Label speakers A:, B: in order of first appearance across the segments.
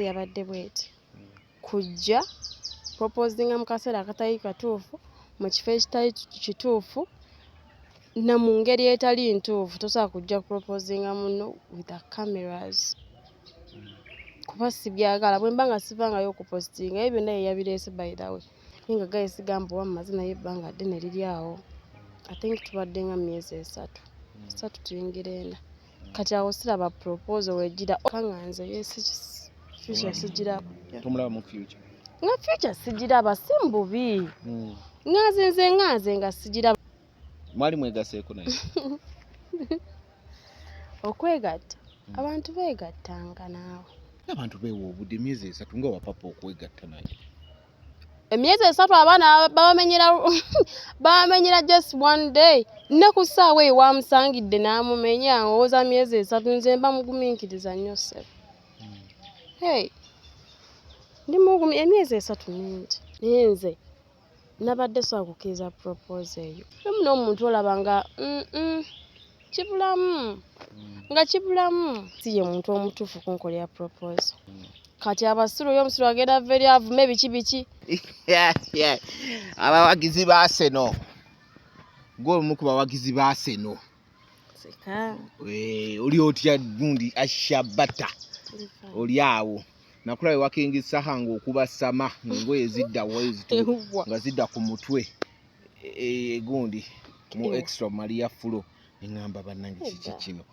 A: Yabadde bweti kujja proposinga mu kaseera akatali katuufu, mu kifo ekitali kituufu, na mu ngeri etali ntuufu. Tosobola kujja proposinga muno with the cameras, kuba sibyagala. Bwe mba nga sivangayo okupositinga, ebyo byonna ye yabireese. By the way, naye nga gaye sigamba oba mumaze naye ebbanga ddene liri awo. I think tubadde nga myezi 3, 3 tuyingira 4 kati. Awo siraba proposal wegira nga nze ye future sigiraba.
B: Tomulaba mu future?
A: Nga future sigiraba, si mbubi. Nga nze nga sigiraba.
B: Mwali mwegaseeko naye?
A: Okwegatta, abantu beegattanga naawe.
B: Abantu beewa obudde emyezi 3 nga wapapa okwegatta naye.
A: Emyezi 3, abaana babamenyera just one day, ne ku ssaawa eyo wamusangidde n'amumenya. Ng'owooza myezi 3? Nze mba mugumiikiriza nnyo, ssebo. Hey, ndi mugumi. Emyezi 3 mingi, naye nze nabadde sobola kukkiriza proposal eyo emu n'omuntu olaba nga kibulamu, nga kibulamu. Si ye muntu omutuufu kunkolera proposal. Kati abasiru, oyo omusiru agenda ava eri avume biki biki.
B: Abawagizi ba Arsenal, gwe omu ku bawagizi ba Arsenal.
A: Seka.
B: Oli otya gundi Ashabata? Oli awo nakulaba ewa King Saha ng'okuba sama ng'engoye zidda
A: Ewwa.
B: nga zidda ku mutwe. Gundi mu
A: Ewa.
B: Extra Maria Flo, neŋŋamba, "Bannange, kiki
A: Edda.
B: kino?"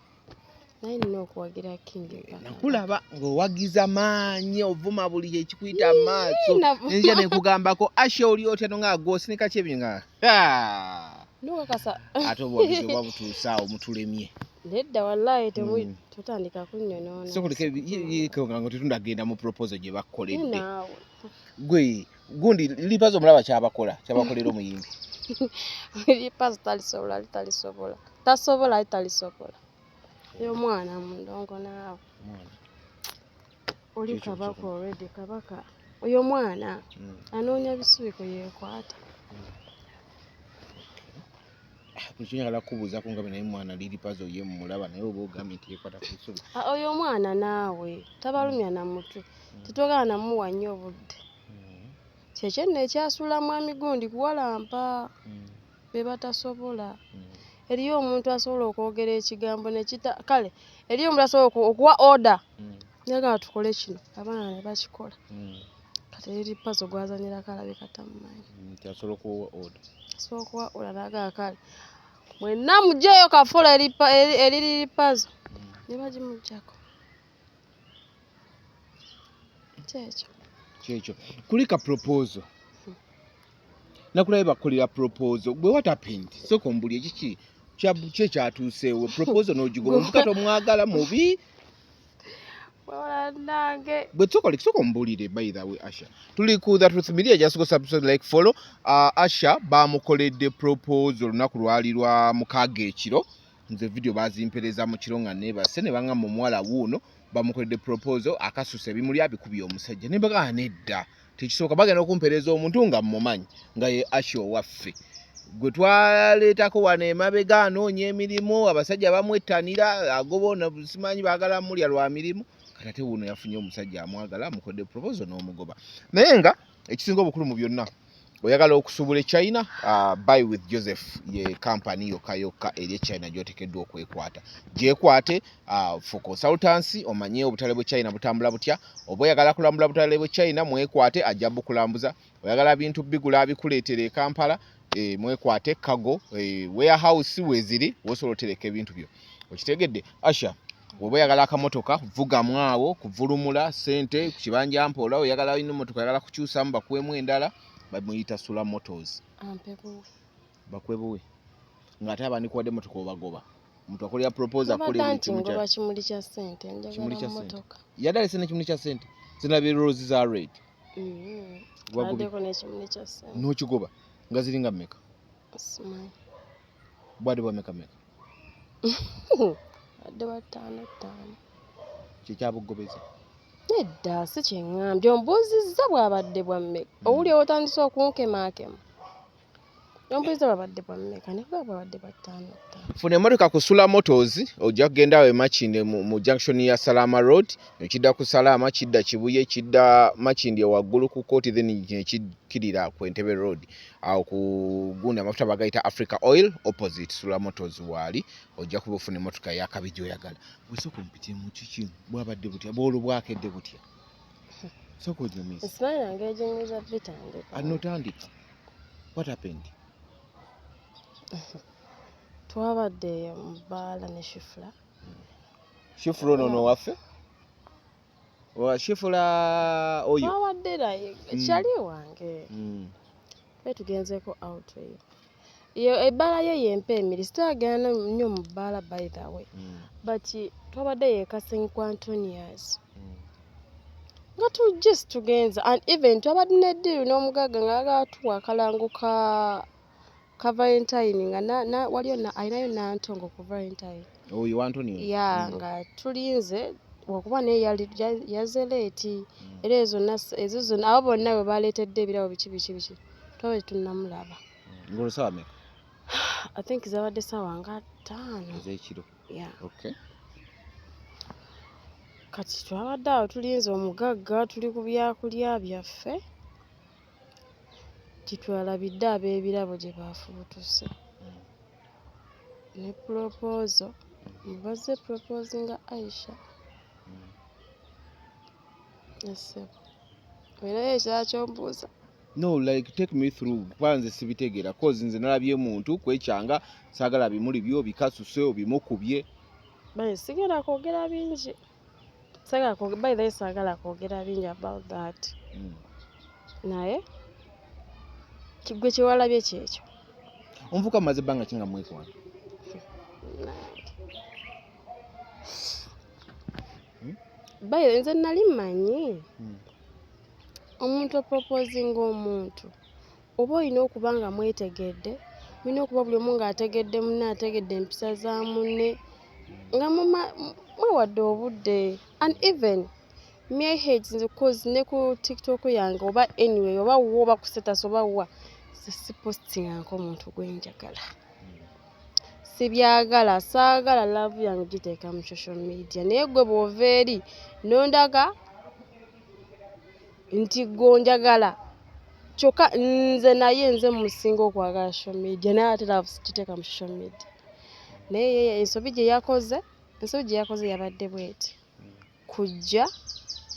A: Naye nina okuwagira King mpaka.
B: Nakulaba ng'owagiza maanyi, ovuma buli ekikuyita mu maaso. Nzija nekugambako, "Asha, oli otya?" No nga gwosinika kyebi nga Ah!
A: Nokakasa.
B: Ate obuwagizi oba butuuse awo mutulemye.
A: Nedda, wallahi tutandika kunnyonoona.
B: Sokoleka nga tetundagenda mu proposal gye
A: Naye
B: bakoledde.
A: Naawe.
B: Gwe gundi lipazo omulaba kyabakola, kyabakolera omuyimbi.
A: Lipazo talisobola, ali talisobola, tasobola, ali talisobola. Oyo omwana mundongo naawe. Oli
B: Kiki
A: kabaka
B: ekyo?
A: Already kabaka. Oyo omwana anoonya bisubi yeekwata.
B: Buli kyonyagala kukubuuzaako nga naye mwana liripazo ye mumulaba, naye oba ogambye nti yekwata ku bisubi.
A: Ah, oyo omwana naawe tabalumya na mutwe, tetwagala namuwa nnyo obudde. Kyekyo nno ekyasuula mwami gundi kuwalampa be batasobola. Eriyo omuntu asobola okwogera ekigambo nekita. Kale eriyo omuntu asobola okuwa order, nagamba, "Tukole kino," abaana ne bakikola. Kati eri pazo gwazanyirako alabika tamumanyi.
B: Nti asobola okuwa order.
A: Asobola okuwa order nagamba, "Kale mwenna mugyeyo kafola eriri lipazo," ne bagimugyako. Kyekyo.
B: Kyekyo kulika proposal. Nakulabe bakukolera proposal gwe. What happened? Sooka ombuli ekiki ki ekyatuuseewo, proposal n'ogigoba, omuvuka tomwagala, mubi?
A: Wala nange.
B: Bwe sooka ombuulire. By the way, Asha, tuli ku The Truth Media. Just go subscribe, like, follow. Asha bamukoledde proposal olunaku lwali lwa 6 ekiro. Nze video bazimpereza mu kiro nga neebase, ne baŋŋamba omuwala wuuno bamukoledde proposal, akasusa ebimuli, abikubye omusajja. Ne mbagamba, "Nedda, tekisoboka." Bagenda okumpereza omuntu nga mmumanyi nga ye Asha owaffe gwe twaleetako wano emabega, anoonya emirimu, abasajja bamwettanira, agoba ono, simanyi baagala mulya lwa mirimu. Kati ate wuuno yafunye omusajja amwagala, amukodde proposal n'omugoba. Naye nga ekisinga obukulu mu byonna, oyagala okusuubula e China, Buy with Joseph ye kampani yokka yokka eri e China gyotekeddwa okwekwata. Gyekwate for consultancy, omanye obutale bwe China butambula butya. Oba oyagala kulambula butale bwe China, mwekwate, ajja bukulambuza. Oyagala bintu bigula abikuleetera e Kampala, mwekwate cargo warehouse weziri wosobola otereka ebintu byo. Okitegedde, Asha? Bw'oba oyagala akamotoka vugamu awo kuvulumula sente ku kibanja mpola, oyagala ino motoka, oyagala kukyusamu bakuwemu endala, bamuyita Sula Motors.
A: Ampe buwe.
B: Bakuwe buwe ng'ate abandikuwadde emotoka obagoba. Omuntu akolera proposal,
A: Nabadde
B: akolera buli
A: nti
B: kimu
A: ngoba kimuli kya ssente.
B: Kimuli
A: Njagala
B: kya ssente.
A: mmotoka.
B: Yadde alese n'ekimuli kya ssente, zinabye rose za red.
A: Addeko n'ekimuli kya ssente.
B: N'okigoba nga ziringa mmeka?
A: Simanyi.
B: Bwadde bwa mmeka mmeka?
A: Adde wa ttaano ttaano.
B: Kyekyabugobeza?
A: Nedda, si kyeŋŋambye. Ombuuzizza bw'abadde bwa mmeka. Owuli otandise okunkemaakema. Ombuuza babadde bwammeka, nekuba babadde bataano ttaano.
B: Funa emmotoka ku Sula Motors, ojja kugenda awo e Makindye mu junction ya Salama Road, ekidda ku Salama, kidda Kibuye, kidda Makindye waggulu ku kooti, then nekikkirira ku Entebbe Road. Awo ku gundi amafuta bagayita Africa Oil, opposite Sula Motors waali, ojja kuba ofuna emmotoka eyakabi gy'oyagala. Bwesooka ompitemu kiki, bwabadde butya, bwolwo bwakedde butya? Sooka onyumize.
A: Simanyi nange eginyumiza bitandika.
B: Anotandika. What happened?
A: Twabadde mu bbaala ne Shifula.
B: Shifula ono nowaffe? Wa Shifula oyo?
A: Twabadde naye kyali wange. Twe tugenzeeko out eyo. Yo ebbaala ye yempa emiri, sitagenda nnyo mu bbaala by the way. But twabadde ye Kasenyi ku Antonius. Nga tu just tugenze and even twabadde ne deal n'omugagga nga ayagala tuwa akalango ka Valentine nga na waliyo na alinayo Nantongo ku Valentine.
B: Oyo wa Antonio?
A: Yeah, nga tulinze wakuba naye yali yazze late era ezo zonna abo bonna bwe baleetedde ebirabo biki biki biki twabadde tetunnamulaba.
B: Ng'olwo ssaawa mmeka?
A: I think zabadde ssaawa nga 5.
B: Ez'ekiro.
A: Yeah.
B: Okay.
A: Kati twabadde awo tulinze omugagga, tuli ku byakulya byaffe, titwalabidde ab'ebirabo gye baafubutuuse. Ne proposal, bazze proposinga Aisha. Ssebo. Olinayo ekirala ky'ombuuza?
B: No, like take me through, kuba nze sibitegeera, cause nze nalabye muntu kwekyanga, saagala bimuli byo bikasuse obimukubye.
A: Bale sigenda kwogera bingi. Saagala kwogera, by the way saagala kwogera bingi about that. Naye gwe kye walabye kyekyo.
B: Omuvubuka mumaze ebbanga ki nga mwekwana?
A: Nange. By the way nze nali mmanyi omuntu oproposinga omuntu oba olina okuba nga mwetegedde, mulina okuba buli omu ng'ategedde munne, ategedde empisa za munne, nga mwewadde obudde. And even me I hate nze cause ne ku TikTok yange oba anyway oba wa oba ku status oba wa sipostingako omuntu gwe njagala. Sibyagala, saagala love yange giteeka mu social media, naye gwe bw'ova eri n'ondaga nti gwe onjagala kyokka nze naye nze musinga okwagala social media, naye ate love sigiteeka mu social media. Naye ye ensobi gye yakoze yabadde bw'eti: kujja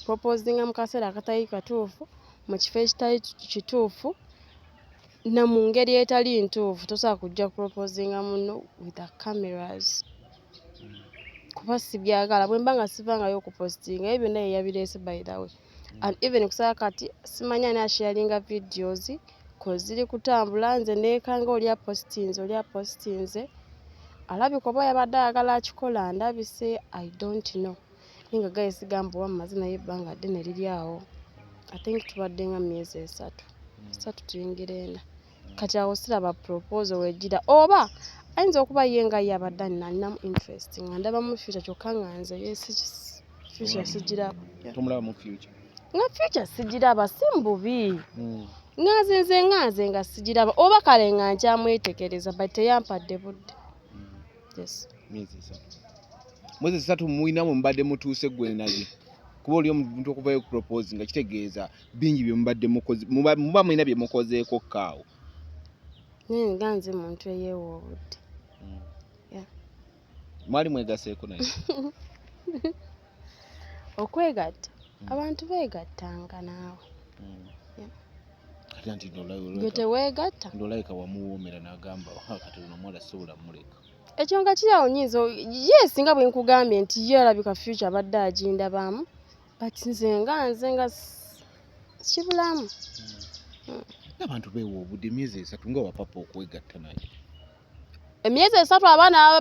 A: proposinga mu kaseera akatali katuufu, mu kifo ekitali kituufu, na mu ngeri etali ntuufu. Tosobola kujja kuproposinga munno with the cameras kuba sibyagala. Bwe mba nga sivangayo okupositinga, ebyo byonna ye yabireese by the way. And even kusaba kati simanyi ani asharinga videos cause ziri kutambula, nze neekanga oli apositinze, oli apositinze, alabika oba yabadde ayagala akikola ndabise, I don't know. Naye nga guys sigamba oba mmaze naye ebbanga ddene liri awo. I think tubadde nga myezi 3, 3 tuyingira 4. Kati awo siraba proposal w'ejjira, oba ayinza okuba ye nga ye abadde alinamu interest nga ndabamu future, kyokka nga nze ye future sigiraba.
B: Tomulaba mu future?
A: Nga future sigiraba, si mbubi. Nga nze nga sigiraba, oba kale nga nkyamwetegereza, but teyampadde budde. Yes.
B: Myezi 3. Mwezi 3 mulina mwe mubadde mutuuse ggwe naye. Kuba oli omuntu okuvayo kupropose nga kitegeeza bingi bye mubadde mukoze, muba mulina bye mukozeeko kkaawo.
A: Naye nga nze muntu eyeewa obudde. Yeah.
B: Mwali mwegaseeko naye?
A: Okwegatta, abantu beegattanga naawe. Yeah.
B: Kati anti
A: Gwe teweegatta?
B: Ndolabika wamuwoomera n'agamba, "Ha, kati ono omuwala sobola muleka."
A: Ekyo nga kiri awo nnyinza yes, nga bwe nkugambye nti ye alabika future abadde agindabamu, but nze nga nze nga kibulamu.
B: N'abantu beewa obudde emyezi 3 nga wapapa okwegatta naye.
A: Emyezi 3 abaana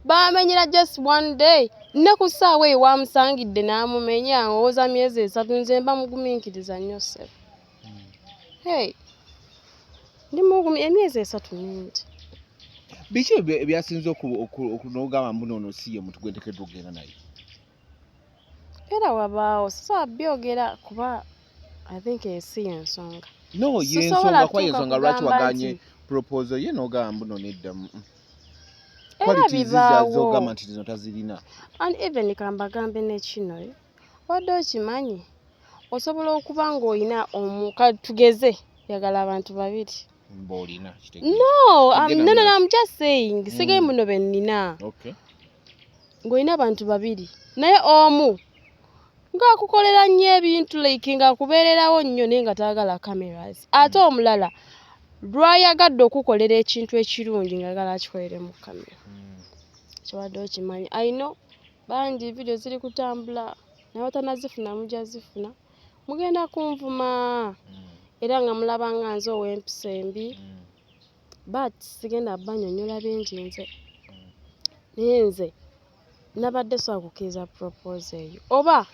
A: babamenyera just one day, ne ku ssaawa eyo wamusangidde n'amumenya, ng'owooza myezi 3. Nze mba mugumiikiriza nnyo ssebo. Hey, ndi mugumi, emyezi 3 mingi.
B: Biki ebyasinze n'ogamba mbu noono si ye muntu gwe nteekeddwa okugenda naye?
A: Era wabaawo sisobola byogera kuba I think eyo si y'ensonga.
B: No,
A: Sisobola
B: yensonga kwa
A: kutuuka
B: yensonga lwaki
A: kugamba
B: waganye
A: nti
B: proposal ye n'ogamba mbuno nedda.
A: Era
B: Qualities
A: bibaawo.
B: z'ogamba nti zino tazirina.
A: And even kambagambe nekino, wadde okimanyi osobola okuba ng'olina omuka, tugeze yagala abantu babiri.
B: Mbaolina kitegeeza.
A: No,
B: Tugenda
A: no, no,
B: maaso.
A: I'm just saying, sigaye muno be nnina. Ng'olina abantu babiri, naye omu ng'akukolera nnyo ebintu, like ng'akubeererawo nnyo, naye nga tayagala cameras, ate omulala lwayagadde okukolera ekintu ekirungi ng'ayagala akikolere mu kamera. Kyobadde okimanyi, I know bangi video ziri kutambula, naye batanazifuna mujja zifuna, mugenda kunvuma era nga mulaba nga nze ow'empisa embi, but sigenda bannyonnyola bingi nze, naye nze nabadde sobola kukkiriza proposal eyo, oba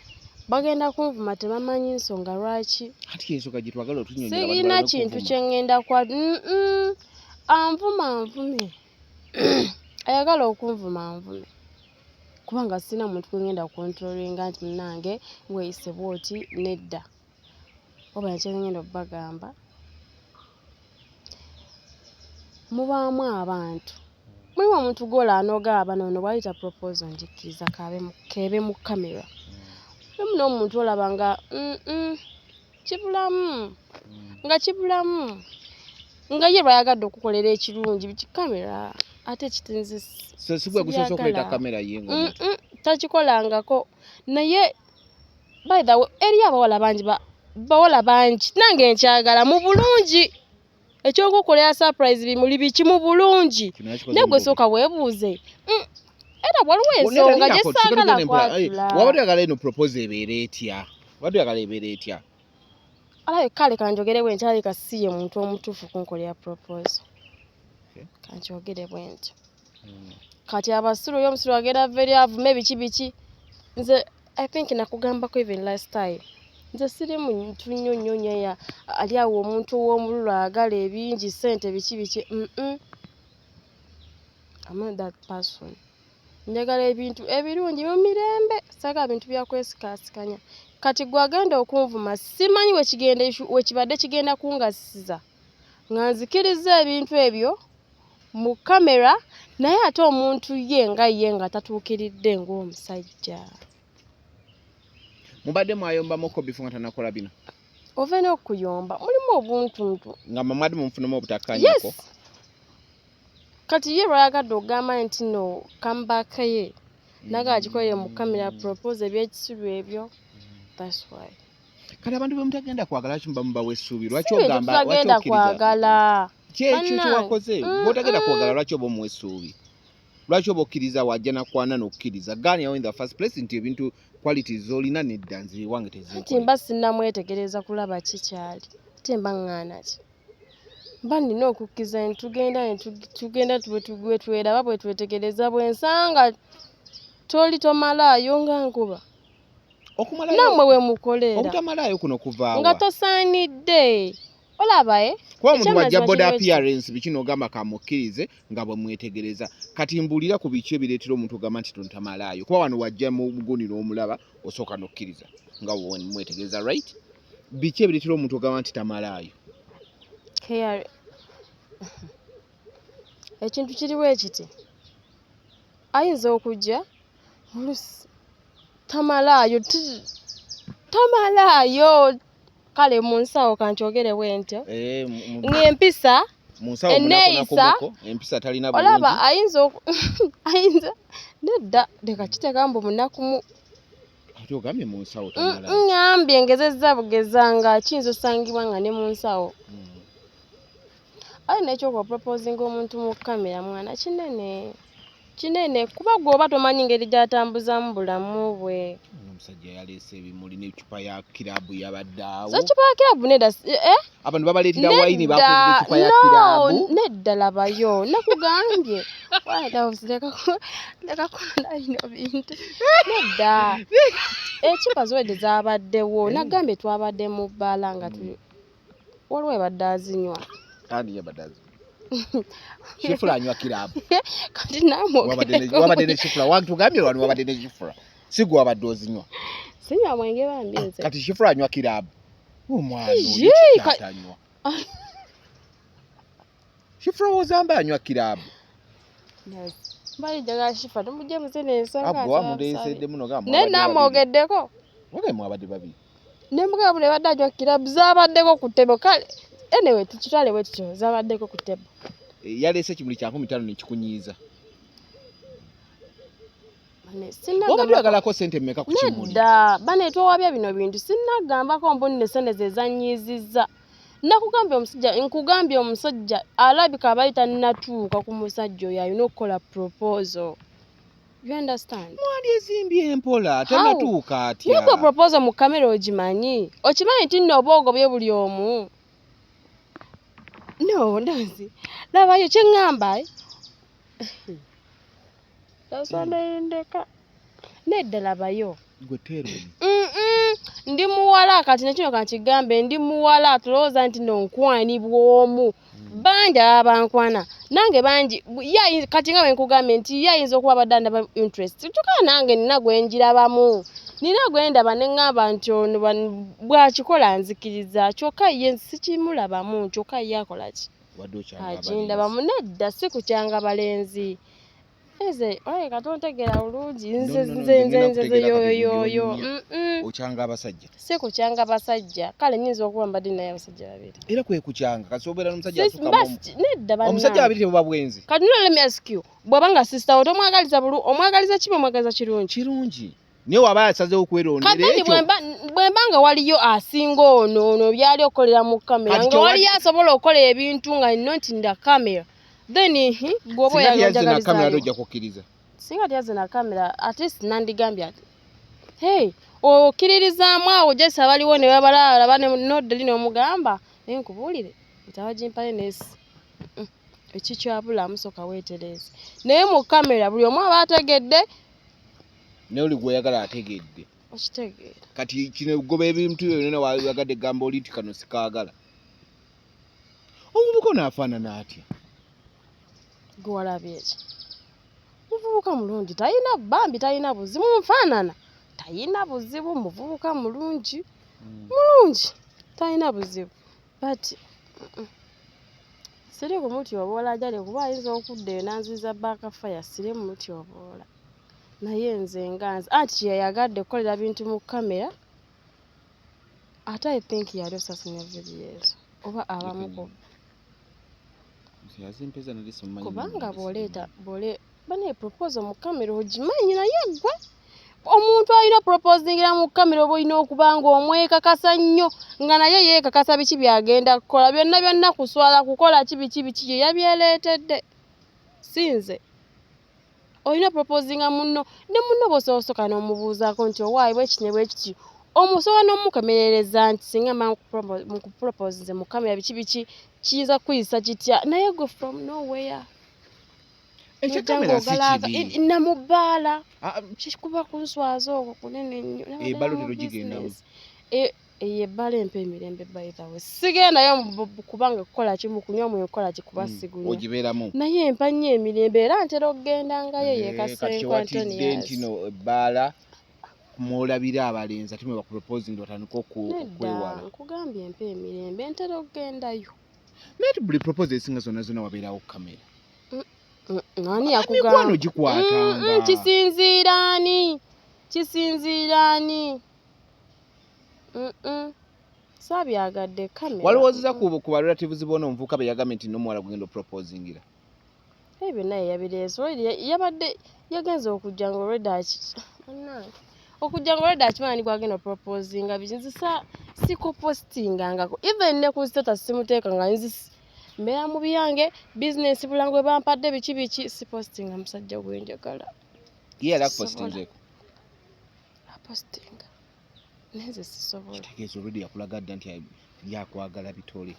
A: bagenda kunvuma tebamanyi nsonga lwaki.
B: Anti yensonga gye twagala otunnyonnyola abantu
A: Sirina
B: baleme
A: kintu
B: kuvuma.
A: Kye ŋŋenda kwa anvuma anvume, ayagala okunvuma anvume, kubanga sirina muntu gwe ŋŋenda kucontrollinga nti munnange weeyise bw'oti, nedda. Wabula kye ŋŋenda obbagamba, mubaamu abantu, mulimu omuntu gw'olaba n'ogamba bano ono bw'ayita proposal ngikkiriza keebe mu kamera. Mulimu n'omuntu olaba nga kibulamu, nga kibulamu, nga ye lw'ayagadde okukolera ekirungi kamera ate kitinze.
B: So si gwe gusoose okuleeta
A: Sibyagala.
B: kamera ye ng'omuntu?
A: Takikolangako, naye by the way eriyo abawala bangi, bawala bangi nange nkyagala mu bulungi ekyokukolera surprise, bimuli biki mu bulungi.
B: Kino yakikoze
A: Naye
B: mu
A: gwe
B: bubi.
A: sooka weebuuze. Era waliwo ensonga gye saagala kwatula.
B: Wabadde oyagala eno proposal ebeere etya? Wabadde oyagala ebeere etya?
A: Alabe, kale kanjogere bwe nti alabika si ye muntu omutuufu kunkolera proposal. Kankyogere bwe ntyo. Kati abasiru, oyo omusiru agenda ava eri avume biki biki. Nze I think nakugambako even last time, nze siri muntu nnyo nnyo nnyo ya ali awo omuntu ow'omululu ayagala ebingi, ssente, biki biki. I'm not that person. Njagala ebintu ebirungi mu mirembe, saagala bintu bya kwesikaasikanya. Kati gwe agenda okunvuma, simanyi wekigenda wekibadde kigenda kungasiza nga nzikiriza ebintu ebyo mu kamera, naye ate omuntu ye nga ye nga tatuukiridde ng'omusajja.
B: Mubadde mwayombamuko before nga tanakola bino?
A: Ova n'okuyomba mulimu obuntuntu.
B: Nga mwadi mumufunemu obutakkanyako?
A: Yes, kati ye lwayagadde okugamba nti no comeback ye naga agikolere mu kamera, propose ebyekisiru ebyo, that's why.
B: Kati abantu be mutagenda kwagala, lwaki muba mubawa essuubi? Lwaki
A: Si bintu
B: ogamba, lwaki
A: tutagenda
B: okkiriza
A: kwagala.
B: Kyekyo
A: Bannange.
B: kyewakoze. Bw'otagenda kwagala, lwaki oba omuwa essuubi? Lwaki oba okkiriza wajja nakwana n'okkiriza gaanyawo in the first place nti ebintu qualities z'olina nedda, nze wange
A: Anti
B: tezinkola?
A: mba sinnamwetegereza kulaba ki kyali, ate mba ŋŋaana ki? Mba nina okukkiriza ne tugenda ne tugenda bwe tweraba, bwe twetegereza, bwe nsanga toli tomalaayo nga nkuba.
B: Okumalayo
A: Nammwe bwe mukoleera.
B: Obutamalaayo kuno kuvaawa?
A: Nga tosaanidde, olaba e
B: Kuba omuntu wajja
A: Ekyamazima
B: body
A: kiriwo ekyo.
B: appearance biki n'ogamba kamukkirize nga bwe mwetegereza. Kati mbuulira ku biki ebireetera omuntu ogamba nti tontamalaayo, kuba wano wajja mu gundi n'omulaba, osooka n'okkiriza nga bwe mwetegereza, right? Biki ebireetera omuntu ogamba nti tamalaayo?
A: Care, ekintu kiriwo ekiti, ayinza okujja olusi tamalaayo, tamalaayo, kale mu nsawo kankyogere bwe ntyo,
B: Eh,
A: ng'empisa
B: mu nsawo
A: enneeyisa,
B: munakunaku, empisa talina
A: olaba
B: bulungi.
A: Ayinza ayinza nedda, leka kiteeka mbu munakumu.
B: Ate ogambye mu nsawo tamalaayo.
A: Ŋŋambye ngezezza bugeza nga kiyinza osangibwa nga ne mu nsawo. Aye nekyokuba proposinga omuntu mu kamera, mwana, kinene kinene, kuba gwe oba tomanyi ngeri gy'atambuzaamu bulamu bwe.
B: Ono omusajja yaleese ebimuli n'eccupa ya kiraabu yabadde awo.
A: So ecupa ya kiraabu nedda, eh?
B: Abantu babaleetera wayini, bakuleetera
A: Nedda,
B: eccupa ya
A: no,
B: kiraabu.
A: Nedda, labayo, nakugambye. Leka kulonda bino bintu, nedda. Ecupa ziwedde zabaddewo, nagambye twabadde mu bbaala nga tuli, waliwo ebadde azinywa.
B: Ani yabadde azi? Shifula anywa kiraabu?
A: Kati
B: Wabadde ne Shifula, watugambye wano wabadde ne Shifula, si gwe wabadde ozinywa?
A: Sinywa mwenge bambi nze.
B: Kati Shifula anywa kiraabu? Omwana oyo
A: Yee,
B: kikyatanywa. Shifra owooza mba anywa kiraabu.
A: Mbali njagala Shifa tumugye muzina ensonga.
B: Abwe wamuleesedde muno gamba
A: Naye
B: mwabadde babiri.
A: namwogeddeko.
B: Wagaye mwabadde babiri.
A: Ne mugamba buli abadde anywa kiraabu zaabaddeko ku table. Kale anyway tukitwale bwe tutyo zaabaddeko ku table.
B: Eh, yaleese ekimuli kya 50 nekikunyiiza.
A: Bane,
B: Wabadde
A: sinnagambako
B: oyagalako ssente mmeka ku kimuli?
A: Nedda, bane twewabya bino bintu sinnagambako mbu nno essente ze zannyiizizza. Nakugambye omusajja, nkugambye omusajja alabika abali tannatuuka ku musajja oyo alina okukola proposal. You understand?
B: Mwandyezimbye mpola
A: How?
B: tannatuuka atya?
A: Naye gwe proposal mu kamera ogimanyi? Okimanyi nti nno oba ogobye buli omu? No, ndozi. Labayo kye ŋŋamba. Eh? Tasonda ndeka. Nedda labayo.
B: Gwe teeroni.
A: Ndi muwala kati nekino kankigambe ndi muwala tulowooza nti no nkwanibwa omu. Bangi ababa bankwana nange bangi ye kati nga bwe nkugambye nti ye ayinza okuba abadde andaba interest kyokka nange nina gwe njirabamu nina gwe ndaba ne ŋŋamba nti ono bw'akikola nzikiriza kyokka ye sikimulabamu kyokka ye akola ki
B: Wadde okyanga abalenzi.
A: akindabamu nedda si kukyanga balenzi nze olabika tontegeera bulungi nze
B: No, no, no,
A: nze
B: nze
A: nze
B: ngenda
A: nze
B: kutegeera
A: yoyo
B: kati
A: yoyo
B: gundi Okyanga abasajja.
A: Si kukyanga basajja kale nnyinza okuba mbadde naye abasajja babiri.
B: Era kwe kukyanga kasi obeera n'omusajja
A: Sis-
B: asukka
A: mba
B: mu omu.
A: nedda
B: Omusajja
A: bannange.
B: babiri tebuba bwenzi.
A: Kati no let me ask you bw'oba nga sister wo tomwagaliza bulu omwagaliza kibi omwagaliza kirungi?
B: Kirungi. Naye waba asazeewo okwerondera
A: Kateni
B: ekyo.
A: bwe mba nga waliyo asinga ono ono byali okukolera mu kamera
B: Kati
A: nga waliyo asobola okukola ebintu nga not in the camera then gwe oba
B: Singa teyazze na
A: oyagaliza
B: kamera
A: aliwo.
B: tojja kukkiriza.
A: Singa teyazze na kamera at least nandigambye ati hey okkiririzaamu awo just abaliwo ne babalaba nodda eri n'omugamba naye nkubuulire nti nesi ekikyabulamu sooka weetereeze naye mu kamera buli omu aba ategedde.
B: Naye oli gw'oyagala ategedde.
A: Okitegeera.
B: Kati kino goba ebintu byo byonna wayagadde gamba oli nti kano sikaagala. Omuvubuka ono afaanana atya?
A: Gwe walabye eki muvubuka mulungi talina bambi talina buzibu nfaanana talina buzibu muvubuka mulungi mulungi talina buzibu but siri kumutyoboola jali kuba ayinza okudda eyo n'anziza backfire siri mumutyoboola naye nze nga nze anti kyeyayagadde kukolera bintu mu kamera ate I think yali osasanya vidiyo ezo oba abamuko
B: Yazimpeza nali simumanyi.
A: Kubanga bw'oleeta bw'ole bane proposal mu kamera ogimanyi naye ggwe omuntu alina proposingira mu kamera oba olina okuba nga omwekakasa nnyo nga naye yeekakasa biki by'agenda kukola byonna byonna kuswala kukola ki biki biki ye yabyereetedde si nze olina proposinga munno ne munno bw'osooka n'omubuuzaako nti owaayi bwe kiti ne bwe kiti omusobola n'omukomerereza nti singa mba nkuproposinze mu kamera biki biki kiyinza kukuyisa kitya naye gwe from nowhere
B: Ekya
A: nojja
B: kamera si
A: ng'ogalaaga
B: kibi.
A: namubbaala
B: Ah,
A: kikuba kunswaza okwo kunene nnyo. Nabadde
B: Ebbaala
A: mu
B: otera ogigendamu?
A: business. Eyo ebbaala empa emirembe by the way sigendayo kubanga kukola ki mu kunywa mwe nkola ki kuba sigunywa
B: Ogibeeramu.
A: Naye empa nnyo emirembe era ntera okugendangayo
B: Eh, kati
A: yekasenko
B: kyewatidde
A: Antonius.
B: nti no ebbaala mwolabira abalenzi ate mwe bakuproposing batandika
A: Nedda
B: okwewala.
A: Nkugambye empa emirembe ntera okugendayo.
B: Naye ate buli proposal esinga zonna zonna wabeerawo kamera.
A: Ani
B: Mikwano
A: yakugamba?
B: gikwatanga.
A: Kisinziira ani kisinziira ani. Saabyagadde kamera.
B: Walowoozeza ku ba relatives bona omuvubuka be yagambye nti n'omuwala gugenda oproposingira?
A: Ebyo byonna ye yabireese already yabadde yagenze okujja nga already bannange okujja nga already akimanyi ani gwagenda oproposinga biki nze sikupostingangako even ne ku status simuteekanga nze mbeera mu byange business bulango bwe bampadde biki biki sipostinga musajja gwe njagala.
B: Ye yali
A: Sisobola.
B: akupostinzeeko?
A: Apostinga naye nze sisobola.
B: Kitegeeza already yakulaga dda nti yakwagala bitole.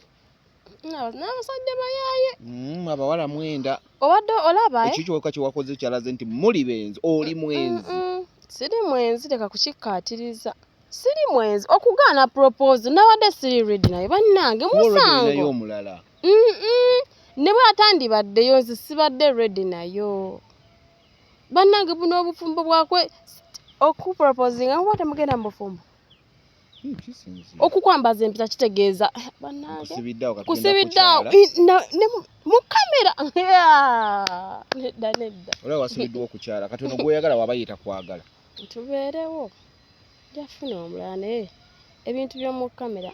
A: N'abasajja bayaaye.
B: Abawala mwenda.
A: Obadde olaba eh?
B: Ekyo kyokka kyewakoze kyalaze nti muli benzi oli mwenzi.
A: Siri mwenzi leka kukikkaatiriza siri mwenzi okugaana propose nabadde siri ready naye bannange
B: Kuba already
A: musango.
B: olinayo omulala.
A: Ne bwe atandibaddeyo nze sibadde ready nayo bannange buno obufumbo bwakwe okuproposinga muba temugenda mu bufumbo.
B: Kisinziira.
A: Okukwambaza empeta kitegeeza bannange
B: Nkusibiddeawo kati
A: kusibiddaawo
B: tugenda kukyala.
A: ne mu kamera. Nedda, nedda.
B: Olaba wasibiddwa okukyala, kati ono gwoyagala waba yeeta kwagala.
A: Tubeerewo, jafuna omulala, naye ebintu by'omu kamera,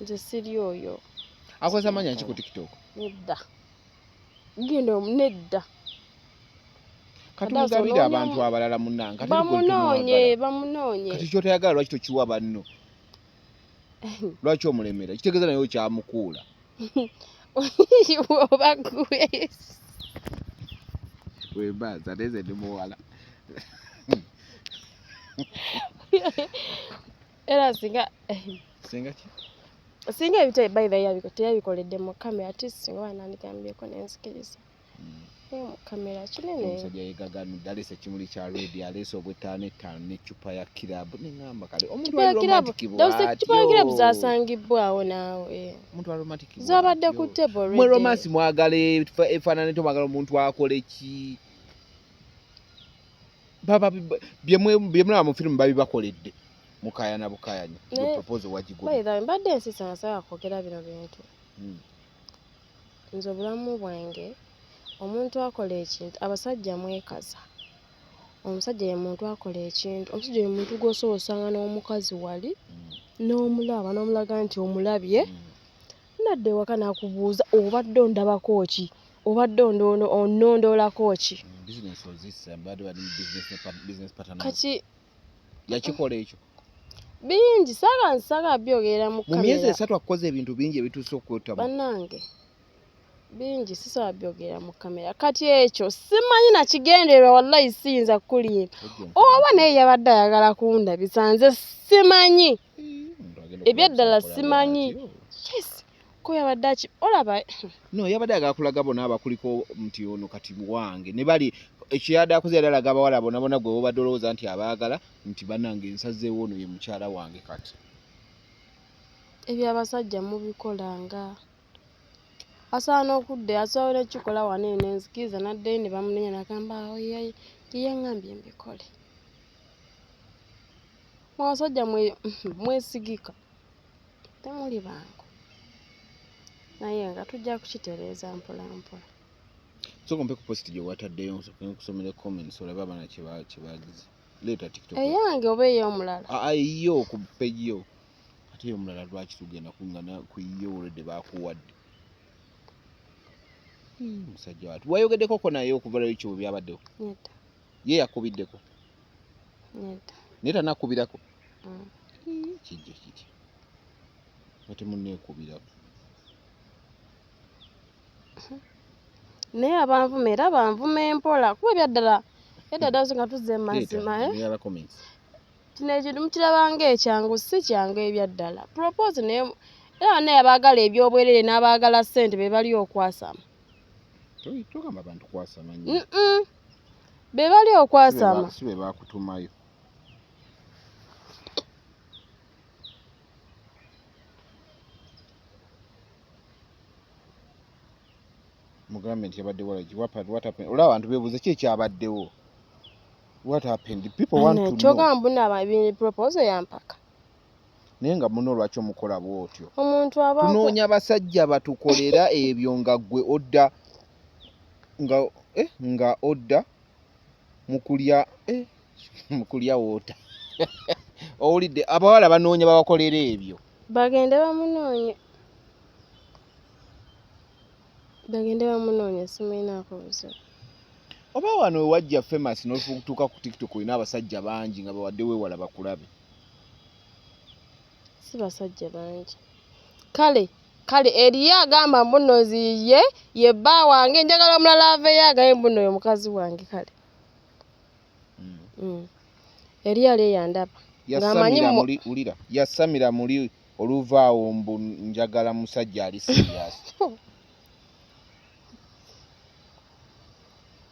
A: Nze siri oyo.
B: Akozesa manya ki ku TikTok?
A: Nedda, genda nedda.
B: Kati
A: Ate
B: mugabire
A: asobola
B: abantu abalala munnange, kati gwe
A: bamunoonye,
B: tomwagala.
A: Bamunoonye.
B: Kati kyotayagala lwaki tokiwa banno? Lwaki omulemera? Kitegeeza naye okyamukuula.
A: Oba gwe.
B: Wembaza ate nze ndi muwala.
A: Era singa
B: Singa ki?
A: Singa ebitebe by the way teyabikoledde mu kamera, ate singa banandigambyeko nenzikiriza, naye mu kamera kinene.
B: Omusajja yegaganudde, aleese ekimuli kya red, aleese obwetaano ettaano n'eccupa ya kirabu, neŋŋamba kale omuntu
A: Cupa ya
B: ali
A: kirabu
B: romantic
A: cupa ya kirabu
B: bw'atyo.
A: Zasangibbwawo naawe.
B: Omuntu ali romantic
A: Zabadde
B: bw'atyo.
A: ku table
B: Mwe
A: already.
B: romance mwagala efaanana etyo, mwagala omuntu akole ki? Baba bye mulaba mu firimu babibakoledde, mukayana bukayanya. Gwe proposal wagigobye.
A: By the way, mbadde nsiisa nga saagala kwogera bino bintu. Nze obulamu bwange, omuntu akola ekintu, abasajja mwekaza. Omusajja ye muntu akola ekintu, omusajja ye muntu gw'osobola osanga n'omukazi wali n'omulaba n'omulaga nti omulabye, nadda ewaka n'akubuuza, obadde ondabako ki, obadde onnondoolako ki?
B: Business ozissa, mbadde bali mu business ne business partner.
A: Kati
B: Yakikola ekyo.
A: Bingi saagala byogerera mu
B: Mu myezi
A: kamera.
B: 3 akukoze ebintu bingi ebituuse okwetamu.
A: Bannange, bingi sisobola byogera mu kamera. Kati ekyo simanyi nakigendererwa, wallahi siyinza kukulimba, oba naye yabadde ayagala kundabisa, nze simanyi. Ebyaddala simanyi. Yes, ko yabadde aki olaba.
B: No, yabadde ayagala kulaga bonna abakuliko nti ono kati wange, ne bali ekyo yadde akoze, yali alaga abawala bonna bonna gwe bobadde olowooza nti abaagala nti bannange nsazeewo ono ye mukyala wange kati.
A: Ebyabasajja mubikolanga, asobola n'okudda, asobola nekikola wano eno enzikiriza n'addayo ne bamunenya n'agamba awo ye yaŋŋambye mbikole. Mwe abasajja mwesigika, temuli bangu, naye nga tujja kukitereeza mpola mpola.
B: Sooka ompe ku post gye wataddeyo, nsooke nkusomere comments olabe abaana kye bagize. Leeta TikTok.
A: Eyange oba ey'omulala?
B: Aa, eyiyo ku page yo. Ate ey'omulala lwaki tugenda kungana ku yiyo? Olwedde baakuwadde. Musajja watu wayogeddekoko naye okuva lwekyo bwe byabaddewo?
A: Nedda.
B: Ye yakubiddeko?
A: Nedda.
B: Naye tanakubirako?
A: Mm.
B: Kijja kitya nga temunneekubirako?
A: Naye abanvuma era banvuma empola, kuba ebyaddala ebyaddala so nga tuzze mu mazima, eh?
B: Leeta comments.
A: Kino ekintu mukiraba ng'ekyangu, si kyangu ebyaddala propose, naye era bannaye abaagala ebyobwerere n'abaagala ssente be bali okwasama.
B: Togamba abantu kwasama nnyo.
A: Be bali okwasama.
B: Si be bakutumayo. Mugambe nti yabadde walagi. What happened? Olaba abantu beebuuza ki ekyabaddewo, what happened? People want to know.
A: Kyogamba mbuna proposal yampaka.
B: Naye nga muno lwaki omukola bw'otyo?
A: Omuntu aba
B: Tunoonya basajja batukolera ebyo, nga gwe odda nga odda mu kulya woota. Owulidde? Abawala banoonya babakolera ebyo.
A: Bagende bamunoonye, bagende bamunoonye, simuyinaako buzibu.
B: Oba wano wewajja famous n'otuuka ku TikTok, olina abasajja bangi nga bawadde weewala bakulabe.
A: Si basajja bangi. Kale kale eriyo agamba mbuno ye ye bba wange, njagala omulala aveeyo agambe mbuno oyo mukazi wange, kale. Eriyo ali eyandaba ng'amanyi
B: Yasamira muli, wulira, yasamira muli oluvaawo mbu njagala musajja ali serious.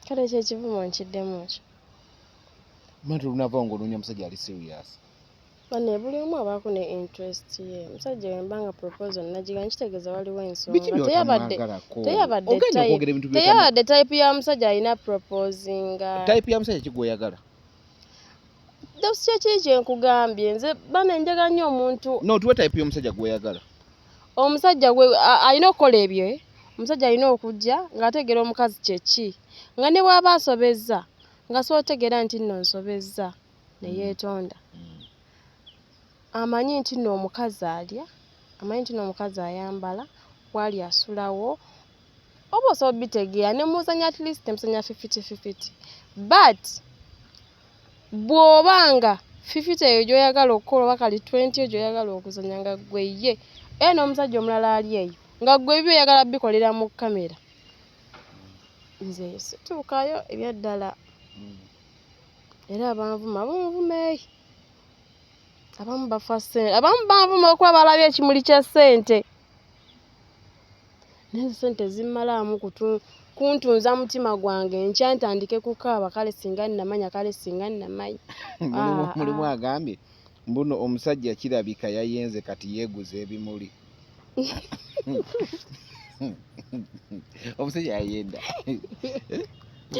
A: Kale ekyo ekivumo nkiddemu ki?
B: Mati olunavaawo ng'onoonya musajja ali serious.
A: Bane, buli omu abaako ne interest ye. Omusajja wemba nga proposal nagiga, nkitegeeza waliwo ensonga.
B: Biki
A: Teyabadde
B: byotamwagalako?
A: Teyabadde
B: Ogenda okwogera ebintu
A: teyabadde type ya musajja alina proposinga.
B: Type ya musajja ki gw'oyagala?
A: Kyekiri kyenkugambye, nze bana njagala nnyo omuntu.
B: No, tuwe type y'omusajja gw'oyagala.
A: Omusajja gwe alina okukola ebyo, eh? Omusajja alina okujja ng'ategeera omukazi kyeki, nga ne bw'aba asobezza nga sootegeera nti nno nsobezza, ne yeetonda. Amanyi nti nno omukazi alya, amanyi nti nno omukazi ayambala, waali asulawo, oba osobola obitegeera ne muzanya at least nemuzanya 50-50. But bw'obanga 50 eyo gy'oyagala okukola, oba kali 20 eyo gy'oyagala okuzanya nga ggwe ye era n'omusajja omulala ali eyo, nga ggwe ebibyo oyagala bikolera mu kamera, nze situukayo ebyaddala. Era abanvuma bunvuma, abamu bafa ssente, abamu banvuma okuba balabye ekimuli kya ssente, naye ssente zimmalaamu kuntunza mutima gwange, nkya ntandike kukaaba, kale singa nnamanya, kale singa nnamanya.
B: Mulimu agambye mbuno omusajja kirabika yayenze, kati yeeguza ebimuli. Omusajja yayenda,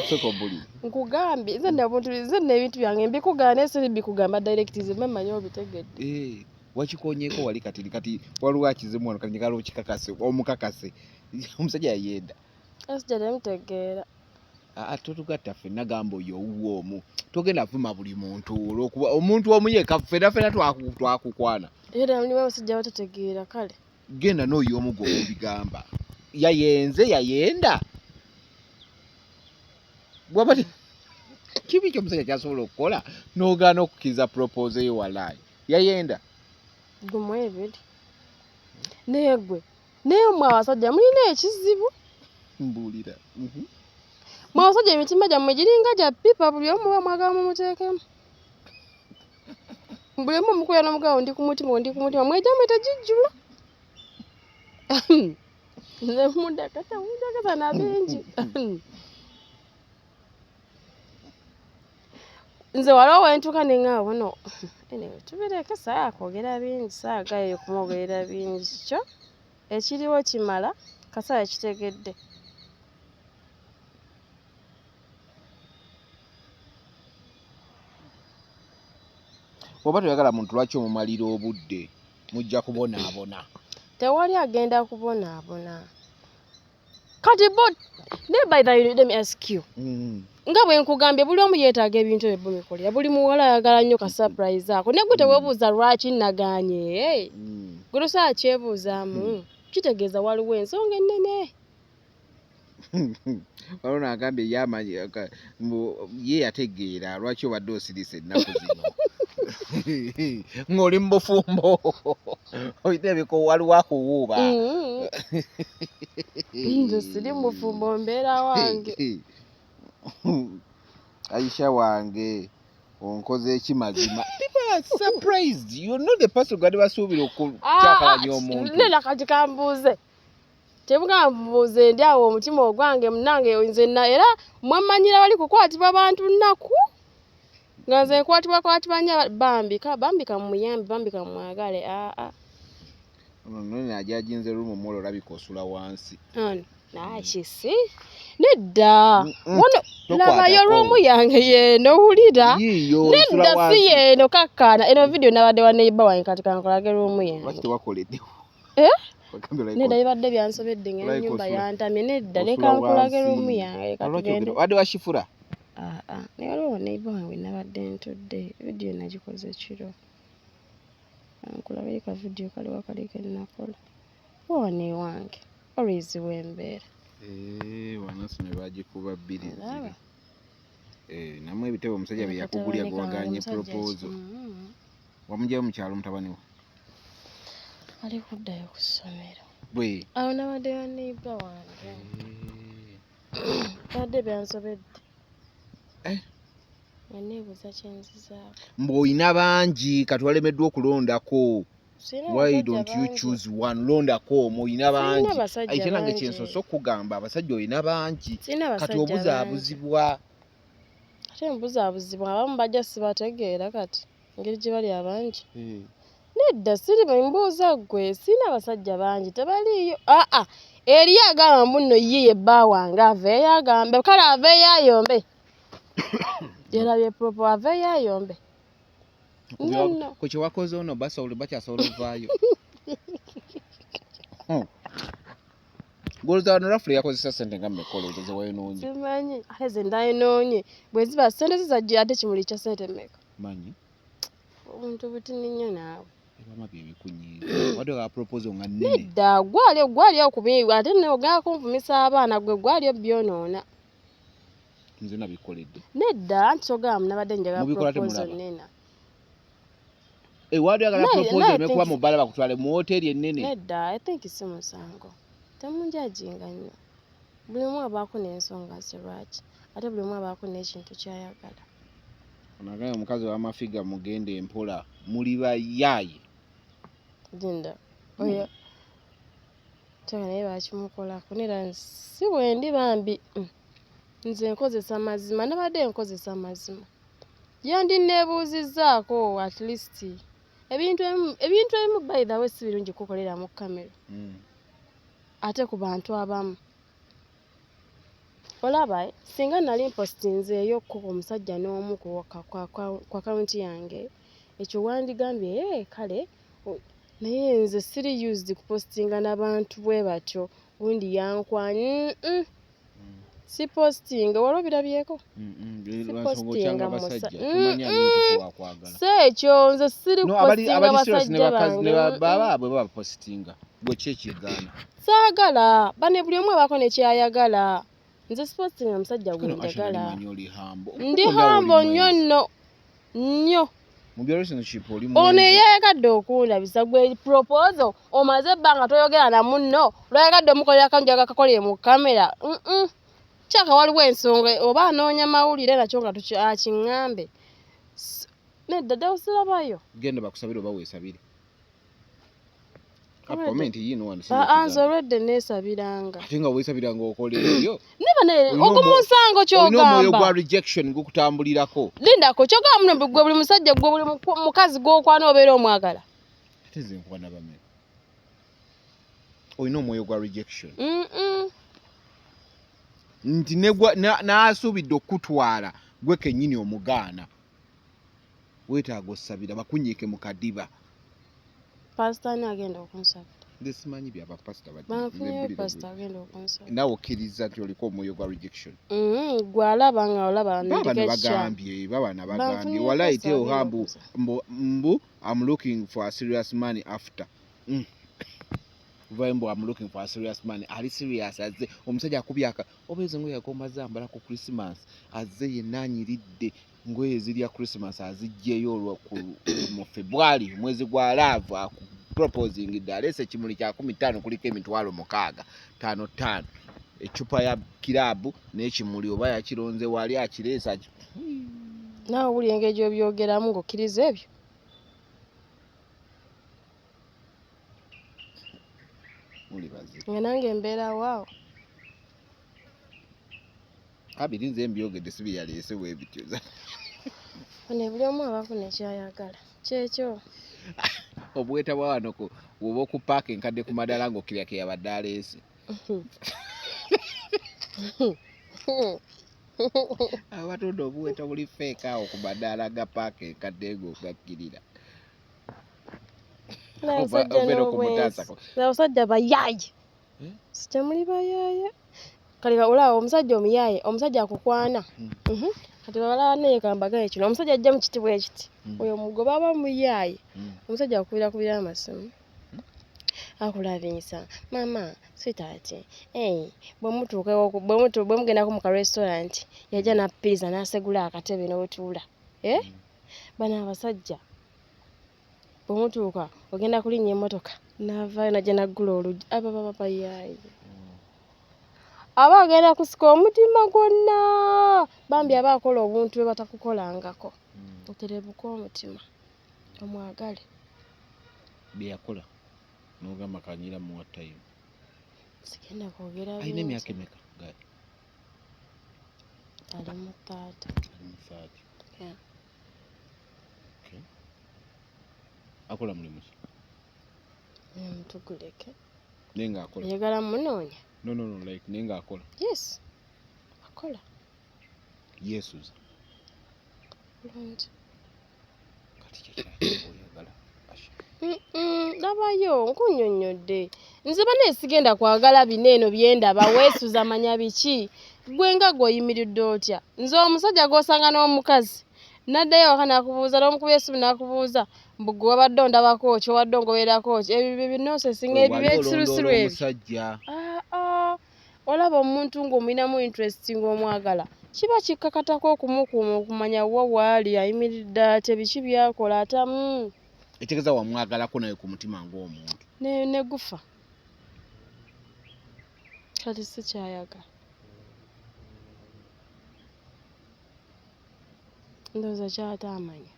B: sooka ombulire.
A: Nkugambye nze nabuntu, nze n'ebintu byange mbikugamba, naye siri bikugamba direct, nze mba mmanyi obitegedde.
B: Eh, wakikonyeeko wali, kati waliwo akizimu wano, kati njagala okikakase, omukakase, omusajja yayenda.
A: Esijja temutegeera.
B: Aa, totugatta ffenna, gamba oyo owuwo omu, togenda vuma buli muntu olwokuba omuntu omu yekka. Ffenna ffenna twakukwana.
A: Era mulimu abasajja batategeera, kale.
B: Genda n'oyo omu gwe obigamba yayenze, yayenda. Bwaba kibi kyomusajja kyasobola okukola n'ogaana okukkiriza proposal yo, walaayi yayenda.
A: Gumu, ebiri, naye gwe, naye mmwe abasajja mulina ekizibu.
B: Mbuulira.
A: Mwe abasajja emitima gyammwe giringa gya ppipa, buli omu muba mwagala mumuteekemu, buli omu omukuya n'omugabo, ndi ku mutima, ndi ku mutima, mwegyammwe tegijjula. Nze mundakata mundakata na bingi. Nze waliwo wentuuka ne ŋŋamba buno, anyway, tubireke, saagala kwogera bingi, saagala kumwogerera bingi, kyo ekiriwo kimala kasaala kitegedde.
B: Bw'oba toyagala muntu, lwaki omumalira obudde? Mujja kubonaabona.
A: Tewali agenda kubonaabona. Kati bo naye, by the way, let me ask you, nga bwe nkugambye, buli omu yeetaaga ebintu ebyo bimukolera, buli muwala ayagala nnyo ka surprise ako, naye gwe teweebuuza lwaki nagaanye? Gwe tosobola kyebuuzaamu? Kitegeeza waliwo ensonga ennene.
B: Waliwo naagambye ye amanyi mbu ye yategeera lwaki obadde osirise ennaku zino ng'oli mu bufumbo, olina ebiko, waliwo akuwuuba.
A: Nze siri mufumbo, mbeera wange.
B: Aisha wange, onkoze eki? Mazima people are surprised, you're not the person gwadde basuubira okukyakalanya omuntu.
A: Nena kati kambuuze, temugamba mbuuze, ndi awo omutima ogwange munange nze na era mwemmanyira bali kukwatibwa bantu nnaku, nga nze nkwatibwa kwatibwa nnyo bambi ka bambi kamuyambe, bambi kamwagale, aa.
B: Ono nene ajajinze lumu muwala, olabika osula wansi.
A: Ono nakisi nedda. Wano labayo.
B: Tokwatako.
A: Room yange yeeno, wulira.
B: Yiiyo osula
A: Nedda, si
B: wansi.
A: yeeno, kakkaana, eno video nabadde wa neighbor wange, kati kankolage room yange.
B: Lwaki tewakoleddewo?
A: Eh?
B: Wagambye olabika
A: Nedda, bibadde byansobedde nga
B: olabika
A: ennyumba yantamye, nedda.
B: osula
A: Leka nkulage
B: wansi.
A: room yange, leka
B: Lwaki
A: tugende.
B: wadde washifura?
A: Aa, naye waliwo neighbor wange nabadde ntudde, video nagikoze kiro, nkulabeyo ka video kaliwa kali kenakola wano ewange, always wembeera.
B: Wanasi ne bagikuba bbiri
A: Olaba?
B: ziri. Eh, namwe ebitebe omusajja bye yakugulya
A: Katabani kange,
B: gwaganye
A: omusajja
B: proposal. Wamugyayo mu kyalo mutabani wo?
A: Ali kuddayo ku ssomero.
B: Bwe
A: Awo nabadde wa neighbor wange, badde byansobedde.
B: Eh.
A: Nga neebuuza kyenzizaako.
B: Mbu olina bangi, kati walemeddwa okulondako.
A: Sirina
B: Why
A: basajja
B: don't you
A: bangi.
B: choose one? Londako omu, olina
A: Sirina
B: bangi.
A: basajja
B: Ate nange
A: bangi.
B: kyensoose okugamba, abasajja olina bangi,
A: Sirina
B: kati
A: basajja bangi.
B: obuzaabuzibwa.
A: Ate mbuzaabuzibwa, abamu bajja sibategeera, kati engeri gye bali abangi. Nedda, siri mbuuza ggwe, sirina basajja bangi, tebaliiyo. Aa, eriyo agamba mbu nno ye ye bba wange, aveeyo agambe, kale aveeyo ayombe, yerabye propo, aveeyo ayombe. Nnyo nno.
B: Ku kyewakoze ono basobola bakyasobola ovaayo. Golooza wano rafule yakozesa sente nga mmeka olowooza ze wayonoonye?
A: Simanyi, ate ze ndayonoonye bwe ziba sente zizajja, ate kimuli kya sente mmeka?
B: Manyi.
A: Obuntu butini nnyo naawe.
B: Ebama bye bikunyiiza. Wadde ka proposal nga nnene.
A: Nedda, gwali okubi, ate ogenda kunvumisa abaana, gwe gwali obyonoona.
B: Nze nabikoledde.
A: Nedda, anti togamba nabadde njagala
B: Mubikola
A: proposal
B: temulaba.
A: nnene.
B: Eh, wadde oyagala proposal emekuba mu bbala bakutwale mu woteeri ennene.
A: Nedda, I think si musango. Temunjajinga nnyo. Buli omu abaako n'ensonga ze lwaki, ate buli omu abaako n'ekintu ky'ayagala.
B: Onagambye omukazi w'amafiga mugende mpola muli bayaaye.
A: Linda oyo kyaka naye bakimukolako nera si bwendi bambi. Nze nkozesa mazima, nabadde nkozesa mazima. Yandi neebuuzizzaako at least ebintu ebimu by the way si birungi kukolera mu kamera. Ate ku bantu abamu. Olaba singa nali mpostinzeeyo ko omusajja n'omu ku akawunti yange, ekyo wandigambye kale, naye nze siri used kupostinga n'abantu bwe batyo, gundi yankwanye, si postinga, wali obirabyeko?
B: Sipostinga basajja, tumanyi ani mutuufu wakwagala.
A: Si ekyo, nze siri kupostinga basajja bange.
B: Baba bwe bapostinga, gwe ki ekigaana?
A: Saagala, bane buli omu abaako ne ky'ayagala. Nze sipostinga musajja gwe njagala. Ndi humble nnyo nno, nnyo.
B: Mu bya relationship oli
A: Ono eyayagadde okundabisa gwe proposal, omaze ebbanga toyogera na munno, lwayagadde omukolera akantu akakolere mu kamera. Kyaka waliwo ensonga oba anoonya mawulire nakyo nga akiŋŋambe. Nedda ddala sirabayo.
B: Genda bakusabire oba weesabire. Comment yiino wano.
A: Nze olwedde neesabiranga.
B: Ate nga weesabiranga okola ebyo.
A: Neba naye ogwo musango ky'ogamba.
B: Olina omwoyo gwa rejection gukutambulirako.
A: Lindako ky'ogamba muno gwe buli musajja gwe buli mukazi gw'okwana obeera omwagala.
B: Ate nze nkwana bameka. Olina omwoyo gwa rejection. Nti n'asuubidde okukutwala gwe kennyini omugaana. Weetaaga osabira bakunyiike mu kadiba.
A: Pasita ani agenda okunsabira?
B: Nze simanyi bya bapasita.
A: Banfunyeyo pasita agenda okunsabira.
B: Naawe okkiriza nti oliko omwoyo gwa rejection.
A: Gwe alaba nga olaba
B: ndiko bagambye, babana bagambye walayi teo hambu mbu I'm looking for a serious man after. Uvaye mbu I'm looking for a serious man. Ali serious azze omusajja akubyaka oba ezo ngoye yagomba zambala ku Christmas azze yenna anyiridde ngoye ezirya Christmas aziggyeyo olwo mu February omwezi gwa love akuproposing dde aleese ekimuli kya 15 kuliko 6,000 5 eccupa ya kiraabu n'ekimuli oba yakironze wali akireese.
A: Naawe wuli engeri gy'obyogeramu ng'okkiriza ebyo. Nga nange mbeera waawo.
B: Abiri nze mbyogedde si bye yaleese bwe bityo.
A: Bano buli omu abaako ne ky'ayagala. Kyekyo.
B: Obuweta bwa wano bw'oba okupaaka enkadde ku madaala ng'okkirira ke yabadde aleese. Abatunda obuweta buli feeka awo ku madaala ga paaka enkadde ng'ogakkirira.
A: Abasajja bayaaye. Sitemuli bayaaye. Kale olaba omusajja omuyaaye, omusajja akukwana. Kati balaba naye kambagaye kino, omusajja ajja mu kiti bwe kiti. Oyo mugoba aba muyaaye. Omusajja akubira amasimu. Akulabisa, mama, sweetheart, bwe mutuuka bwe mugendako mu ka restaurant, yajja n'appiriza n'asegula akatebe n'otuula. Bano abasajja bwe mutuuka ogenda kulinnya emmotoka n'avaayo n'ajja n'aggula oluggi aba baba bayaaye. Aba agenda kusika omutima gwonna bambi aba akola obuntu bwe batakukolangako. Oterebuka omutima omwagale.
B: Bye yakola n'ogamba kanyira muwa time.
A: Sigenda kwogera
B: bingi. Alina emyaka emeka?
A: Ali mu 30.
B: Ali mu 30. Yeah. Okay. Akola mulimu ki?
A: Tuguleke.
B: Naye ng'akola.
A: Oyagala munoonya?
B: No, like naye ng'akola.
A: Yes. Akola. Yeesuza. Bulungi.
B: Kati kyekirala ky'oba oyagala, Asha?
A: Labayo, nkunnyonnyodde. Nze banaye sigenda kwagala bino eno byendaba, weesuza manya biki. Gwe nga gwe oyimiridde otya? Nze omusajja gw'osanga n'omukazi n'addayo awaka n'akubuuza, n'omukuba essimu n'akubuuza mbu gwe wabadde ondabako ki, wabadde ongobererako ki, ebyo bye binonsense nga ebyo
B: Wali
A: byekisirusiru
B: olondoola
A: ebyo.
B: omusajja.
A: Ah, ah. Olaba omuntu ng'omulinamu interest ng'omwagala, kiba kikkakatako okumukuuma okumanya wa waali, ayimiridde atya, biki by'akola, atamu.
B: Ekitegeeza wamwagalako naye ku mutima ng'omuntu.
A: Ne gufa. Kati sikyayagala. Ndowooza ky'ataamanya.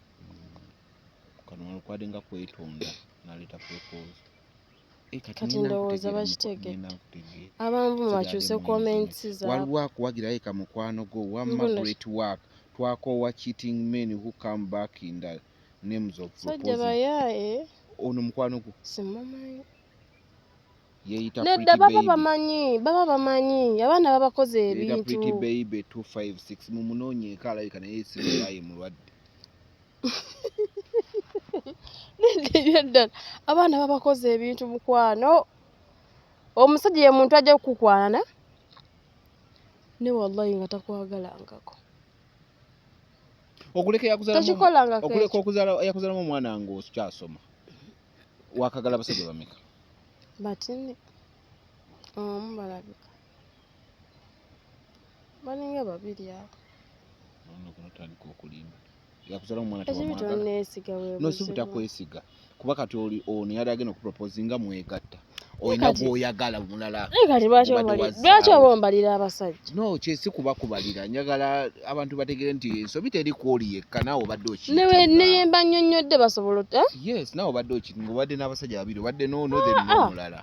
B: Kano kwade nga kwetonda n'aleeta proposal. Eh, kati
A: Kati
B: ngenda
A: ndowooza
B: nkutegeera
A: bakitegedde.
B: ngenda nkutegeera.
A: Abanvuma
B: Sigadde
A: bakyuse
B: mu
A: comments
B: nzime.
A: zaabwe.
B: Waliwo akuwagira yeka mukwano gwo wamma
A: Mbona
B: great work. Twakoowa cheating men who come back in the names of
A: Sajja
B: proposing.
A: bayaaye.
B: Ono mukwano gwo
A: Simumanyi.
B: yeeyita
A: Nedda
B: Pretty
A: baba
B: Baby.
A: bamanyi, baba bamanyi, abaana babakoze
B: Yeeyita
A: ebintu.
B: Pretty Baby 256 mumunoonyeeko alabika naye si muyaaye mulwadde.
A: Nedda ebyaddala abaana babakoze ebintu mukwano. Omusajja ye muntu ajja kukukwana ne wallahi nga takwagalangako.
B: Okuleka yakuzalamu
A: Tokikolangako
B: okuleka
A: ekyo.
B: okuzaala yakuzalamu omwana ng'okyasoma. Wakagala abasajja bameka?
A: Batini omu balabika balinga babiri abo.
B: Ono guno otandika okulimba. Yakuzalamu omwana
A: Ekibi
B: tewamwagala.
A: tonneesiga bwe
B: No si
A: buzibu.
B: butakwesiga kuba kati oli ono yali agenda okuproposinga mwegatta olina
A: kati-
B: gw'oyagala mulala.
A: Naye kati lwaki
B: Obadde
A: ombali- lwaki
B: wazzaawo.
A: oba ombalira abasajja?
B: No kyesi kuba kubalira njagala abantu bategere nti ensobi teri kwoli yekka naawe obadde
A: Ne bwe- ne bye mba nnyonnyodde basobola ot- eh?
B: Yes, naawe obadde okitinga obadde n'abasajja babiri obadde n'ono then
A: Ah, ah.
B: n'omulala.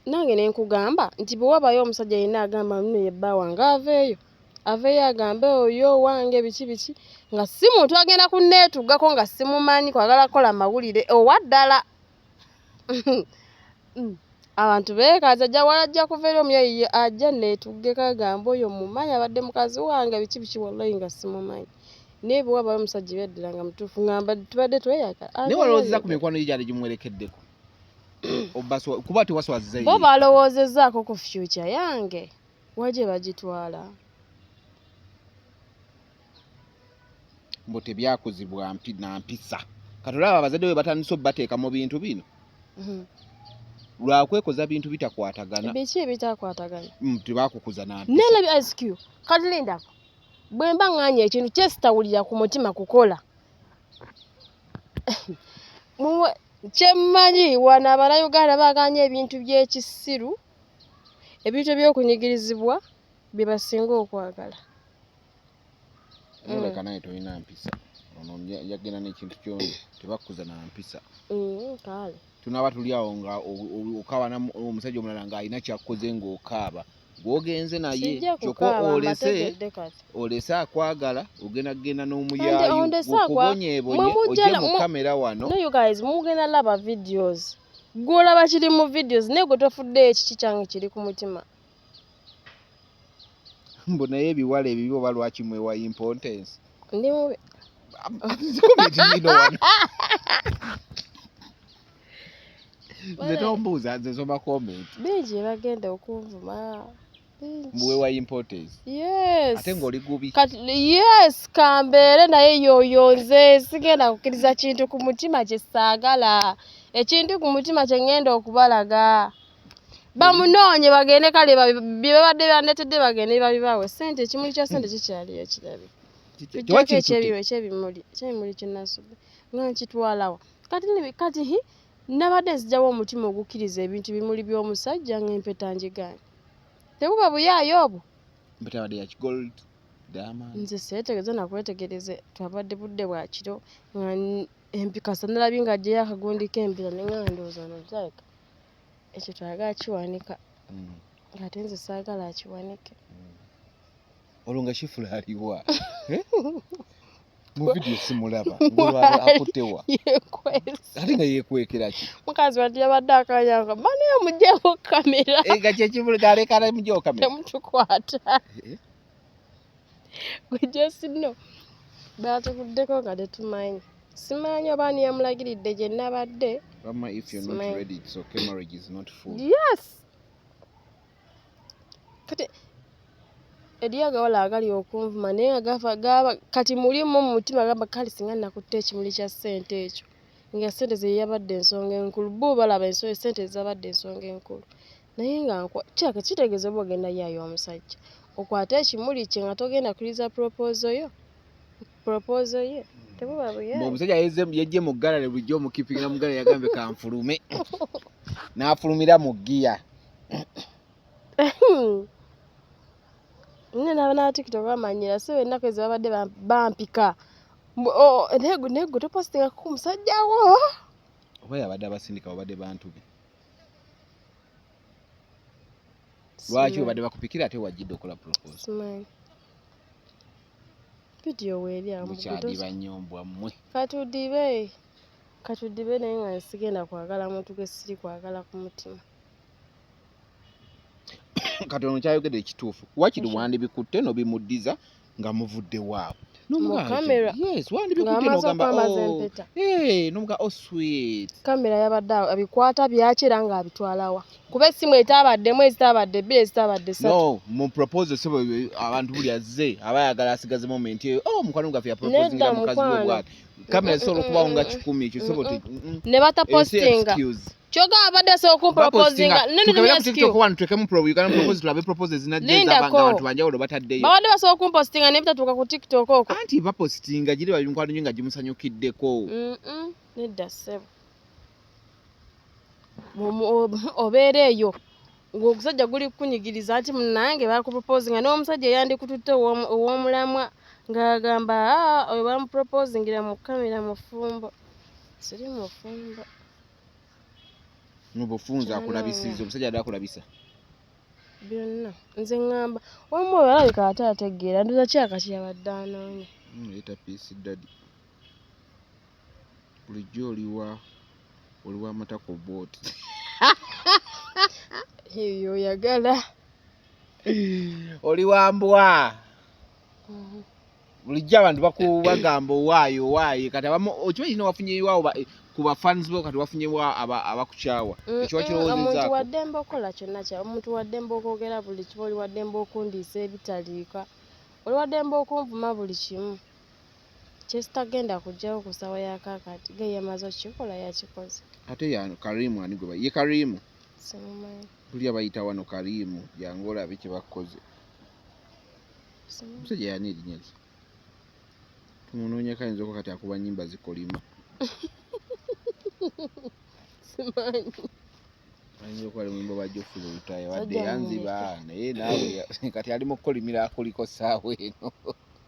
A: Nange ne nkugamba nti bwe wabayo omusajja yenna agamba nno ye bba wange aveeyo aveeyo agambe oyo wange biki biki nga si muntu agenda kunneetuggako nga simumanyi kwagala kukola mawulire owa ddala. Abantu beekaza ajja wala ajja kuva eri omuyayi ajja neetuggeko agambe oyo mumanyi abadde mukazi wange biki biki wallahi nga simumanyi. Naye bwe wabayo omusajja ebyaddala nga mutuufu ngamba tubadde tweyagala.
B: Naye walowoozezza ku mikwano gye gyali gimuwerekeddeko? Kuba tewaswaziza
A: Bo
B: ye.
A: balowoozezzaako ku future yange wa gye bagitwala.
B: Mbu tebyakuzibwa na mpisa. Kati olaba abazadde be batandise obbateeka mu bintu bino lwakwekoza bintu bitakwatagana.
A: Biki ebitakwatagana?
B: Tebakukuza na mpisa.
A: Nalabye Ice Cube. Kati lindako. Bwe mba ŋŋaanye ekintu kye sitawulira ku mutima kukola. Kye mmanyi wano Abannayuganda baagaanye ebintu by'ekisiru, ebintu eby'okunyigirizibwa bye basinga okwagala.
B: Olabika naye tolina mpisa. Ono yagenda n'ekintu ky'ono tebakukuza na mpisa.
A: Kale.
B: Tunaaba tuli awo nga okaaba omusajja omulala ng'alina ky'akukoze ng'okaaba. Gw'ogenze naye
A: Sijja
B: kyokka
A: kukaaba,
B: olese
A: mbategedde kati.
B: olese akwagala ogenda kugenda n'omuyaayu
A: Ondese akwa-
B: gukubonyeebonye
A: mwe mujja
B: ojje mu kamera wano.
A: No you guys, mugenda laba videos. Gw'olaba kiri mu videos naye gwe tofuddeyo ekiki kyange kiri ku mutima.
B: Mbu naye ebiwala ebibi oba lwaki mwewa importance?
A: Ndi mubi.
B: Comment zino wano. Nze tombuuza nze nsoma comment.
A: Bingi bye bagenda okunvuma. Bingi.
B: Mbu wewa importance.
A: Yes.
B: Ate ng'oli gubi.
A: Kati yes kambeere naye yoyo nze sigenda kukkiriza kintu ku mutima kye saagala. Ekintu ku mutima kye ŋŋenda okubalaga. Bamunoonye bagende kale bye babadde bandeetedde bagende babibawe. Ssente ekimuli kya ssente kikyaliyo kirabika. Tujjako ekyebimuli ekyebimuli kye nasudde nga nkitwala wa? Kati kati hi nabadde nzigyawo omutima ogukkiriza ebintu bimuli by'omusajja ng'empeta ngigaanye. Tebuba buyaaye obwo?
B: Mpeta yabadde ya gold, diamond.
A: Nze seetegereza nakwetegereze twabadde budde bwa kiro nga empikasa nalabye ng'aggyeyo akagundi k'empeta ne ŋŋamba ndowooza ono kirabika ekyo twagala kiwanika ng'ate nze saagala akiwanike.
B: Olwo nga Shifula aliwa? Eh? Mu video simulaba. Ng'olwo akutte wa?
A: Yeekwese.
B: Ate nga yeekwekera ki?
A: Mukazi wattu yabadde akanyanga banaye muggyewo kamera.
B: Eh, nga kyekimuli kaleekaana muggyewo kamera.
A: Temutukwata.
B: Eh?
A: Gwe just know baatuguddeko nga tetumanyi. Simanyi oba ani yamulagiridde gye nabadde.
B: Mama, if you're not
A: Simanyi.
B: ready, it's okay, marriage is not full.
A: Yes, kati eriyo agawala agali okunvuma, naye nga gafa gaba kati mulimu mu mutima gamba, kale singa nakutte ekimuli kya ssente ekyo, nga ssente ze yabadde ensonga enkulu. Bo balaba ssente zabadde ensonga enkulu, naye nga kiraka kitegeeza oba ogenda yaayo omusajja okwate ekimuli kye nga togenda kuliza proposal yo, proposal ye tebuba
B: Mbu
A: buyaaye.
B: Omusajja yejje mu gallery, bulijjo omukipingira mu gallery, yagambye kanfulume, n'afulumira mu ggiya.
A: Nne n'aba TikTok bamanyira, si ennaku ezo babadde bampika. Mbu, oh, naye gwe topositingako ku musajja wo.
B: Oba yabadde abasindika, babadde bantu be, lwaki babadde bakupikira ate wajjidde okola proposal?
A: Simanyi. Vidiyo weeri awo.
B: Mukyadiba nnyo mbwa mmwe.
A: Katudibe, katudibe, naye nga sigenda kwagala muntu gwe siri kwagala ku mutima.
B: Kati ono kyayogedde ekituufu, wakiri
A: Ekyo.
B: wandibikutte n'obimuddiza nga muvudde waawe.
A: Mu kamera.
B: Yes, wandibikutte
A: Ng'amaze
B: n'ogamba,
A: okwambaza
B: "Oh,
A: empeta."
B: n'omugamba, "Oh sweet."
A: Kamera yabadde awo abikwata byaki era ng'abitwalawa, kuba essimu etaabaddemu, ezitaabadde bbiri, ezitaabadde ssatu.
B: No, mu proposal sebo, abantu buli azze aba ayagala asigaze moment eyo, "Oh, mukwano gwaffe yaproposingira
A: Nedda,
B: mukazi we."
A: mukwano.
B: Bwati kamera zisobola okubaawo nga 100, ekyo sebo
A: Ne batapostinga.
B: Excuse.
A: Kyokka abadde asobola okumproposinga.
B: Tukebera ku TikTok wano, tutekemu Uganda proposal, tulabe proposal zinajja
A: Lindako.
B: ez'abantu, abantu banjawulo bataddeyo.
A: Babadde basobola okumpositinga naye bitatuuka ku TikTok okwo.
B: Anti bapositinga giri bali mukwano gwe nga gimusanyukiddeko.
A: Nedda ssebo. Obeera eyo ng'ogusajja guli kukunyigiriza nti munnange bakuproposinga, n'omusajja eyandikututte ow'omulamwa ng'agamba, "Ah, oyo bamuproposingira mu kamera mufumbo." Siri mufumbo.
B: Mu bufunze.
A: Kyana.
B: Akulabisiza omusajja adde akulabisa.
A: Byonna nze ŋŋamba wamu oyo alabika ate ategeera, ndoza kyaka kyeyabadde anoonya.
B: Leeta peace daddy. Bulijjo oliwa oliwa amatako booti.
A: Ebyo oyagala.
B: Oli wa mbwa. Bulijjo abantu bagamba owaayo owaaye, kati abamu okimanyi kino wafunyewawo ku bafans bo, kati wafunyewo abakukyawa, ekyo
A: Omuntu
B: wakirowoozezaako?
A: waddembe okukola kyonna kya omuntu, waddembe okwogera buli kimu, oli waddembe okundiisa ebitaliika, oli waddembe okunvuma buli kimu. Kyesitagenda kugyawo ku ssaawa ya kaakati ge yamaze okukikola, yakikoze.
B: Ate ya Karimu, ani gwe ye Karimu?
A: Simumanyi.
B: Buli abayita wano Karimu, jangu olabe kye bakoze.
A: Simumanyi.
B: Omusajja yani erinnya lye tumunoonyeko, ayinza okuba kati akuba nnyimba zikolima.
A: Simanyi.
B: Ayinza okuba ali muyimba bwa Geoffrey Lutaaya, wadde
A: Sajja.
B: yanziba, naye naawe kati ali mu kukolimira akuliko ssaawa eno.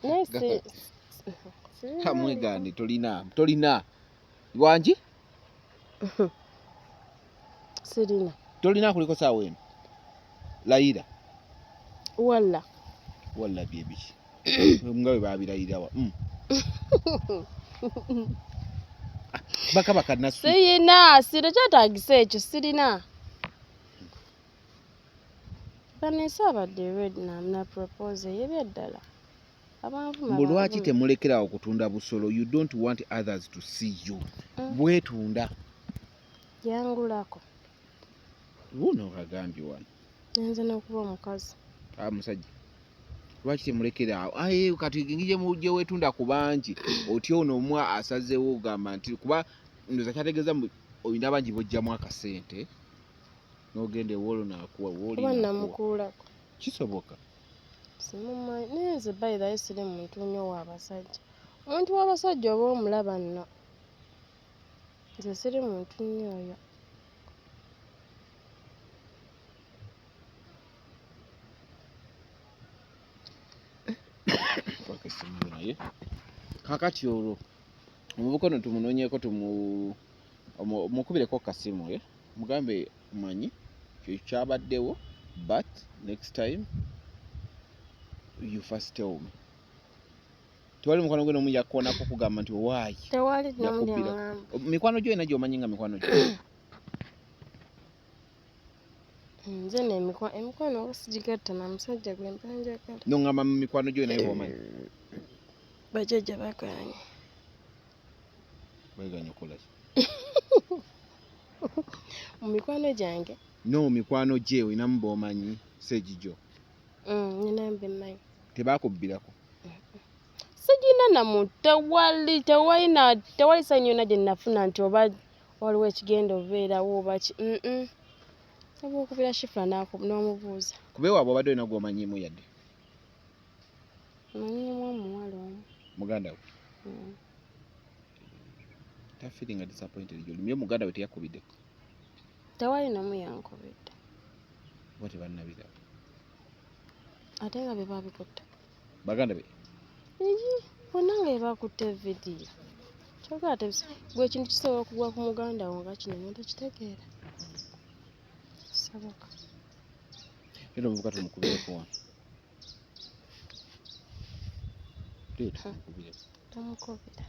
A: Naye si
B: Mwegaane, tolina, tolina wangi.
A: Sirina.
B: Tolina akuliko ssaawa eno, layira.
A: Walla.
B: Walla byebiki nga bwe babirayirawa? Bakabaka nasu.
A: Siyina, sire kyetagisa ekyo, sirina. Vanessa abadde ready na propose ebyaddala, abanvuma
B: Mbu lwaki
A: banvuma.
B: Temulekerawo kutunda busolo, you don't want others to see you. Bwetunda.
A: Yangulako.
B: Wuno kagambye wano.
A: Nze n'okuba omukazi.
B: Ah, musajja, lwaki temulekera awo? Aye kati engeri gye weetunda ku bangi otyo, ono omwa asazeewo ogamba nti kuba ndoza kyategeeza mbu olina bangi bojjamu akasente n'ogenda ewoolo naakuwa wooli
A: Oba
B: naakuwa.
A: Namukuulako.
B: Kisoboka.
A: Simumanyi, naye nze by the way siri muntu nnyo w'abasajja. Omuntu w'abasajja oba omulaba nno, nze siri muntu nnyo oyo.
B: Twaka essimu yo. Naye kakati olwo omuvubuka ono tumunoonyeeko, mukubireko kasimu, eh? Mugambe manyi kyo kyabaddewo, but next time you first tell me. Tewali mukwano gwe nomu yakuonako kugamba nti owaayi?
A: Tewali nomu.
B: Yakubbira.
A: Yaŋŋamba.
B: Mikwano gyo yina gyomanyi nga mikwano gyo?
A: Nze emikwano oba sigigatta na musajja gwe mba njagala.
B: Noŋŋamba mu mikwano gyo naye bomanyi.
A: Bajjajja bagaanye.
B: Weeganye okukola ki?
A: Mu mikwano gyange.
B: No, mikwano gye olinamu b'omanyi segijo?
A: Nina bemmanyi.
B: Tebakubbirako?
A: Sigina namu, tewali tewali na tewali sign yonna gye nafuna nti oba waliwo ekigenda obeerawo oba ki. Oba okubira Shifra n'omubuuza.
B: Kuba ewaabwe obadde olina gw'omanyiimu yadde?
A: Manyiimu omuwala omu.
B: Muganda we?
A: Mm.
B: Tafeelinga disappointed gy'oli? Naye muganda we teyakubiddeko?
A: Tewali n'omu yankubidde.
B: Oba tebannabiraba?
A: Ate nga be babikutte.
B: Baganda be?
A: Ii, bonna nga be bakutte vidiyo. Kyogera gwe ekintu kisobola okugwa ku muganda wo nga kino n'otakitegeera. Kisoboka.
B: Leero omuvubuka tumukubireko wano. Leero tumukubireko.
A: Tomukubira.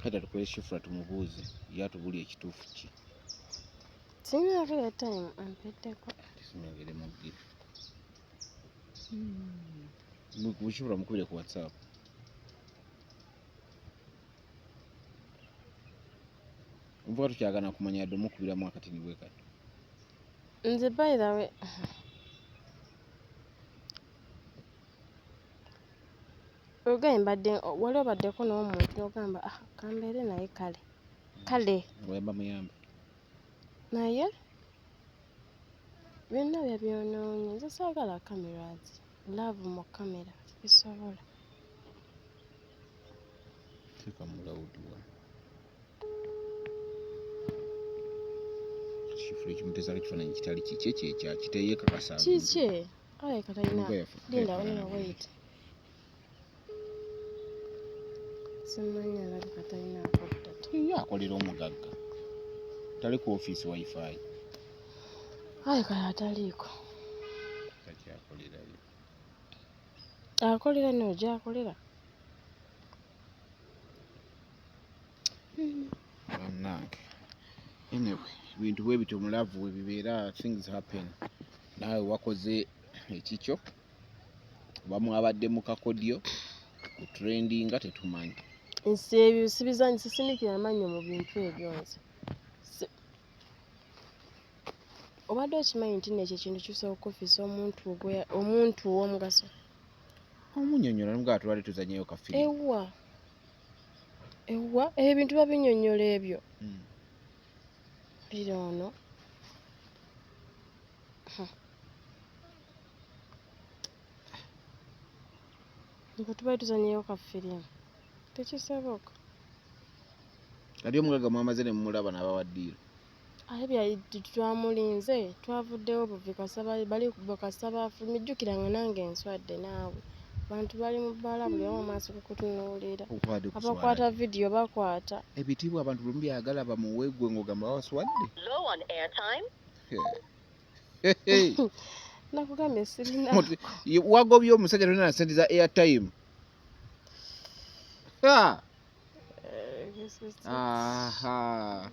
B: Kati atukubire Shifra tumubuuze ye atubulire ekituufu ki.
A: Sirinaako airtime ampeddeko.
B: Tusimengere muggire. Shifra mukubire ku WhatsApp. Omuvubuka tukyagana kumanya yadde omukubiramu akatini bwe kati.
A: Nze by the way ogaye mbadde wali obaddeko n'omuntu n'ogamba, ah, kambeere naye kale kale.
B: Wayamba muyambe.
A: Naye byonna byabyonoonye. Nze saagala cameras, love mu kamera sibisobola.
B: Teeka mu loud wano. Shifra ekimuteesaako ekifaananyi kitali kikye kyekya kiteyeekakasa.
A: Kiki? Alabika talina.
B: Omugoye yafa.
A: Linda,
B: Efaanana
A: no, wait. Simanyi, alabika talinaako data.
B: Ye akolera omugagga. Tali ku ofiisi wifi.
A: Alabika ataliiko.
B: Takyakolerayo.
A: Akolera no gy'akolera.
B: Bannange. Anyway, ebintu bwe bityo mu love we bibeera, things happen. Naawe wakoze ekikyo oba mwabadde mu kakodyo ku trendinga tetumanyi.
A: Nsi ebyo sibizanyi, sisinikira amannyo mu bintu ebyo nze. Obadde okimanyi nti nno ekyo ekintu kisobola okukufiisa omuntu omuntu ow'omugaso?
B: Omunnyonnyola n'omugamba tubadde tuzannyayo ka firimu.
A: Ewa. Ewa, ebintu babinnyonnyola ebyo. Mpulira ono. Nga tubadde tuzannyayo ka firimu. Tekisoboka.
B: Kati omugagga mwamaze ne mumulaba n'abawa ddiiru.
A: Ate byali twamulinze, twavuddewo buvi kasaba bali kasaba afulumye. Jjukira nga nange nswadde naawe. Bantu bali mu bbaala buli omu amaaso gakutunuulira.
B: Okubadde kuswala.
A: Abakwata vidiyo bakwata.
B: Ebitiibwa abantu buli byagala bamuwe gwe ng'ogamba waswadde.
C: Low on airtime.
A: Nakugambye sirina.
B: Wagobye omusajja tolina na ssente za airtime. Ha! Aha.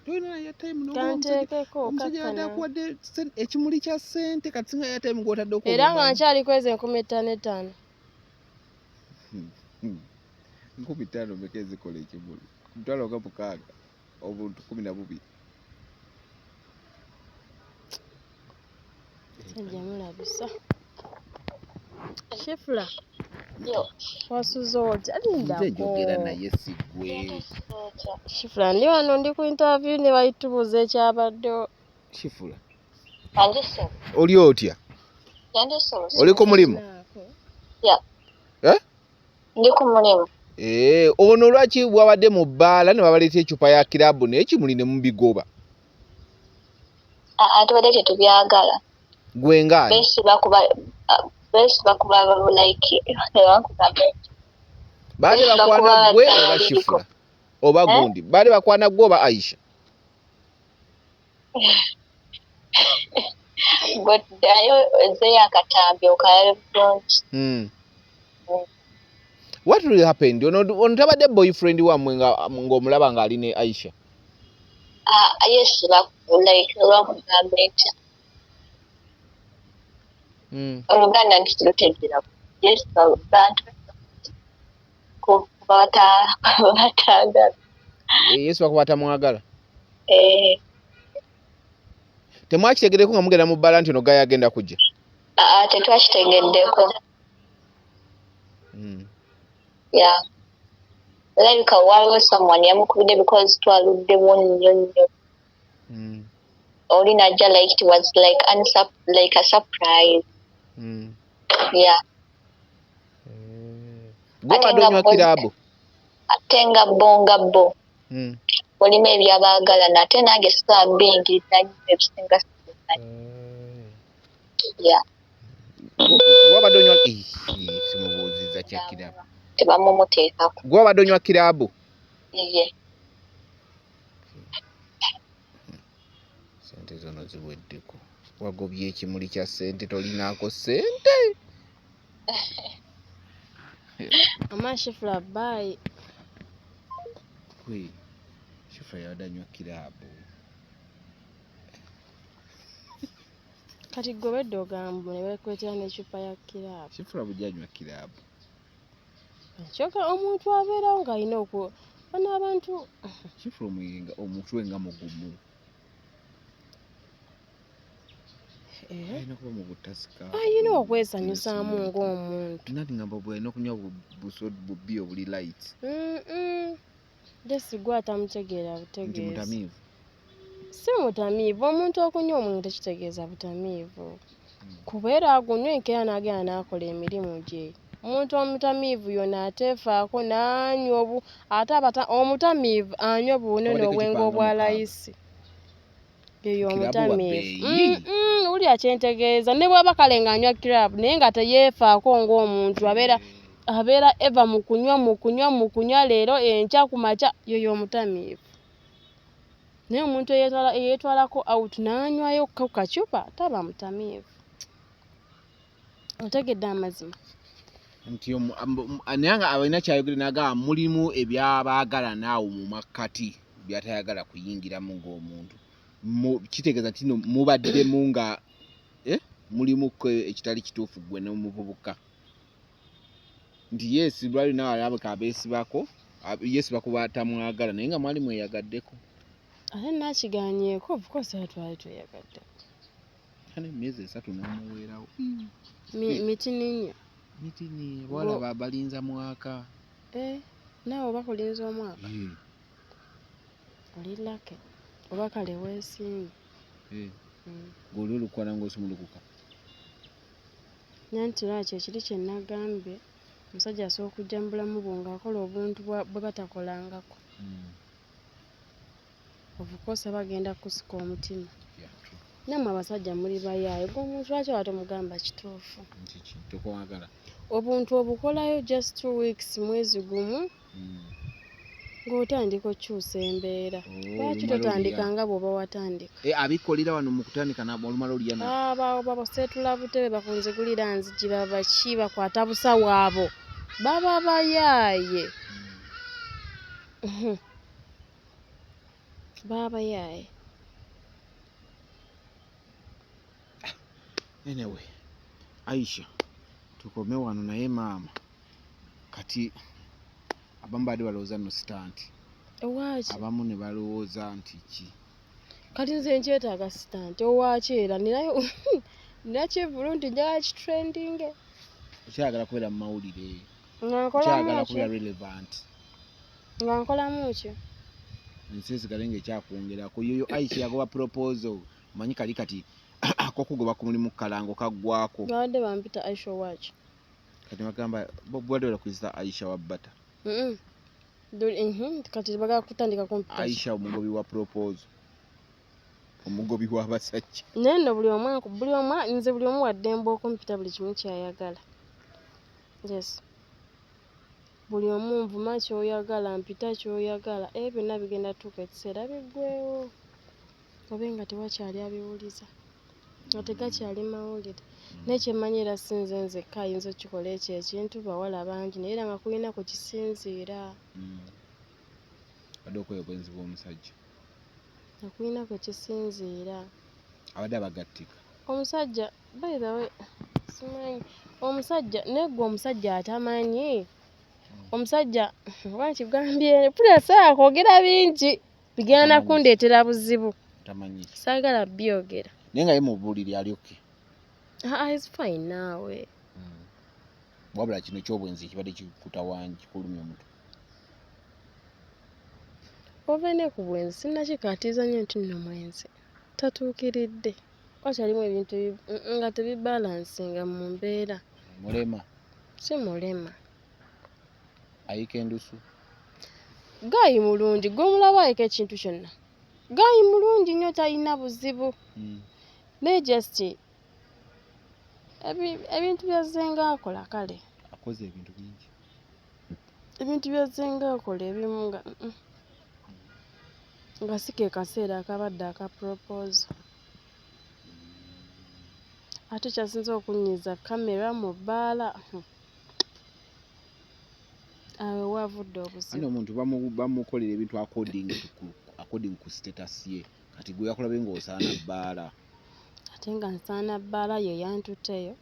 B: Tolina na airtime n'ogoba omusajja.
A: Kanteekeko
B: Omusajja yadde
A: kakkana.
B: akuwadde ekimuli kya ssente kati singa airtime gw'otadde
A: Era nga
B: okuba.
A: nkyaliko ezo 5005.
B: 5000 meka ezikola ekimuli? 60,000 obuntu 12.
A: Sajja mulabisa. Shifra,
C: Yo.
A: wasuze otya?
B: Nze njogera
A: Lindako.
B: naye si ggwe.
A: Shifra, ndi wano ndi ku interview ne bayitubuuza ekyabaddewo.
B: Shifra.
C: Andise.
B: Oli otya?
C: Andise.
B: Oli ku mulimu?
A: Naako.
C: Yeah.
B: Eh?
C: Ndi ku mulimu.
B: Ono lwaki bwabadde mu bbaala ne babaleeta eccupa ya kiraabu n'ekimuli ne mubigoba?
C: Aa, tubadde tetubyagala.
B: Gwe ng'ani?
C: Beesiba kuba beesiba kuba like tebankugamba.
B: Baali
C: Beesiba
B: bakwana
C: kuba
B: ggwe oba
C: baliko.
B: Shifra? Oba
C: Eh?
B: gundi? Baali bakwana ggwe oba Aisha?
C: Gwe ddayo ozzeeyo akatambi okalabe bulungi.
B: What really happened? Ono tabadde boyfriend wammwe ng'omulaba ng'ali ne Aisha?
C: Ah, yeesiba like olwakugamba etya. Oluganda nti sirutegeera. Yeesiba bantu ku kuba bataagala.
B: Yeesiba kuba atamwagala.
C: Eh.
B: Temwakitegeddeko nga mugenda mu bbaala nti ono guy agenda kujja?
C: Aa, tetwakitegeddeko. Yeah. Alabika waliwo someone yamukubidde because twaluddewo nnyo nnyo. Oli najja like it was like like a surprise. Yeah.
B: Gwe obadde onywa kiraabu?
C: Ate nga bo nga bo. Mulimu ebyabaagalana ate nange sisobola mbiyingirira nnyo ebisinga sibimanyi. Yeah.
B: Gwe obadde onywa simubuuzizza kya kiraabu.
C: Tebamumuteekako.
B: Gwe obadde onywa kiraabu?
C: Ye.
B: Ssente zono ziweddeko. Wagobye ekimuli kya ssente tolinaako ssente.
A: Mama Shifra, bye.
B: Gwe Shifra yabadde anywa kiraabu.
A: Kati gwe obwedda ogamba ne bakuleetera n'eccupa ya kiraabu.
B: Shifra bulijjo anywa kiraabu.
A: Kyokka omuntu abeerawo ng'alina oku bano abantu.
B: Shifra omwenge omutwe nga mugumu. Alina kuba mu butasika.
A: Alina okwesanyusaamu ng'omuntu.
B: Nati ngamba bwe alina okunywa bubi obuli light.
A: Jesse gwe atamutegeera
B: Nti
A: butegeezi.
B: mutamiivu.
A: Si mutamiivu, omuntu okunywa omwenge tekitegeeza butamiivu. Kubeera agunywa enkeera n'agenda n'akola emirimu gye. Omuntu omutamiivu yonna ateefaako n'anywa obu ate omutamiivu anywa bunene
B: Kabaddeko
A: obwenge
B: ekipanga
A: obwa
B: mukaaga.
A: layisi. Yoyo
B: Kiraabu wa
A: omutamiivu.
B: bbeeyi.
A: Wulira kye ntegeeza ne bw'aba kale ng'anywa kiraabu naye nga teyeefaako ng'omuntu abeera eva mu kunywa mu kunywa mu kunywa leero enkya ku makya yoyo omutamiivu. Naye omuntu eyeetwalako out n'anywayo ku kacupa taba mutamiivu. Otegedde amazima.
B: Nti naye nga alina ky'ayogera n'agamba mulimu ebyabaagala naawe mu makkati by'atayagala kuyingiramu ng'omuntu. Kitegeeza nti nno mubaddemu nga mulimu ekitali kituufu ggwe n'omuvubuka. Nti yes lwali naawe alabika abeesibako, yeesiba ku batamwagala naye nga mwali mweyagaddeko.
A: Ate naakigaanyeeko of course era twali tweyagaddeko.
B: Ate emyezi 3 n'omuweerawo.
A: Miti ninnya.
B: Miti nnya, abawala balinza mwaka.
A: Naawe oba kulinza omwaka? Oli lucky oba kale weesiimye.
B: Ng'oli olukwana ng'osumulukuka.
A: Nanti lwaki ekiri kye nagambye omusajja asobola okujja mu bulamu bwo ng'akola obuntu bwe batakolangako. Of course aba agenda kusika omutima.
B: Yeah, true.
A: Nammwe abasajja muli bayaaye, gwe omuntu lwaki oba tomugamba kituufu?
B: Nti ki tokwagala.
A: Obuntu obukolayo just 2 weeks mwezi gumu ng'otandika okukyusa embeera.
B: Oh,
A: Lwaki
B: olumala
A: totandika
B: olya.
A: nga bw'oba watandika?
B: Abikolera wano mu kutandika olumala olya na.
A: Abo baseetula butebe bakunzigulira nzigi babaki bakwata busawo abo. Baba bayaaye. Baba bayaaye.
B: Anyway, Aisha tukome wano naye maama kati abamu badde balowooza nno stunt.
A: Owaaki?
B: Abamu ne balowooza nti ki.
A: Kati nze nkyetaaga stunt owaaki era ninayo nina kivvulu nti njagala kitrendinge.
B: Okyayagala kubeera mu mawulire.
A: Nga nkolamu
B: Okyayagala
A: ki?
B: kubeera relevant.
A: Nga nkolamu ki?
B: Ensi esigale ng'ekyakwongerako. Yoyo Aisha yagoba proposal. Omanyi kali kati ak'okugoba ku mulimu kalango kaggwako.
A: Babadde bampita Aisha owaaki?
B: Kati bagamba bwadde bakuyita Aisha wa Bata.
A: Kati bagala kutandika kumpita ki?
B: Aisha omugobi wa proposal. Omugobi w'abasajja.
A: Naye nno buli omu buli omu nze buli omu wa ddembe okumpita buli kimu ky'ayagala. Yes. Buli omu nvuma ky'oyagala, mpita ky'oyagala, ebyo byonna bigenda tuuka ekiseera biggweewo. Obe nga tewakyali abiwuliza. Nga tegakyali mawulire. Naye kye mmanyi era si nze nzekka ayinza okukikola ekyo ekintu, bawala bangi naye era nga kulina kwe kisinziira.
B: Badde okola obwenzi bw'omusajja.
A: Nga kulina kwe kisinziira.
B: Abadde abagattika.
A: Omusajja by the way simanyi omusajja naye ggwe omusajja atamanyi Omusajja wankigambye pulira saa kwogera bingi bigenda
B: Tamanyi.
A: kundeetera buzibu.
B: Tamanyi.
A: Saagala byogera.
B: Naye nga ye mu buliri ali okay?
A: Ah, is fine naawe.
B: Wabula kino ekyobwenzi kibadde kikutawangi, kikulumya omutwe.
A: Ove ne ku bwenzi, sinnakikkaatiriza nnyo nti nno mwenzi tatuukiridde, wakyalimu ebintu nga tebibalansinga mu mbeera.
B: Mulema?
A: Si mulema.
B: Ayiika endusu?
A: Guy mulungi, gwe omulabaayeko ekintu kyonna. Guy mulungi nnyo, talina buzibu, naye just ebintu byazzenga akola kale.
B: Akoze ebintu bingi.
A: Ebintu byazzenga akola ebimu nga nga si ke kaseera akabadde aka proposal. Ate kyasinze okunnyiiza, kamera mu bbaala, awo waavudde
B: Anti
A: obuzibu.
B: Omuntu bamukolera ebintu according ku status ye. Kati gwe yakulabe ng'osaana bbaala.
A: Ate nga nsaana bbaala, ye yantutteyo,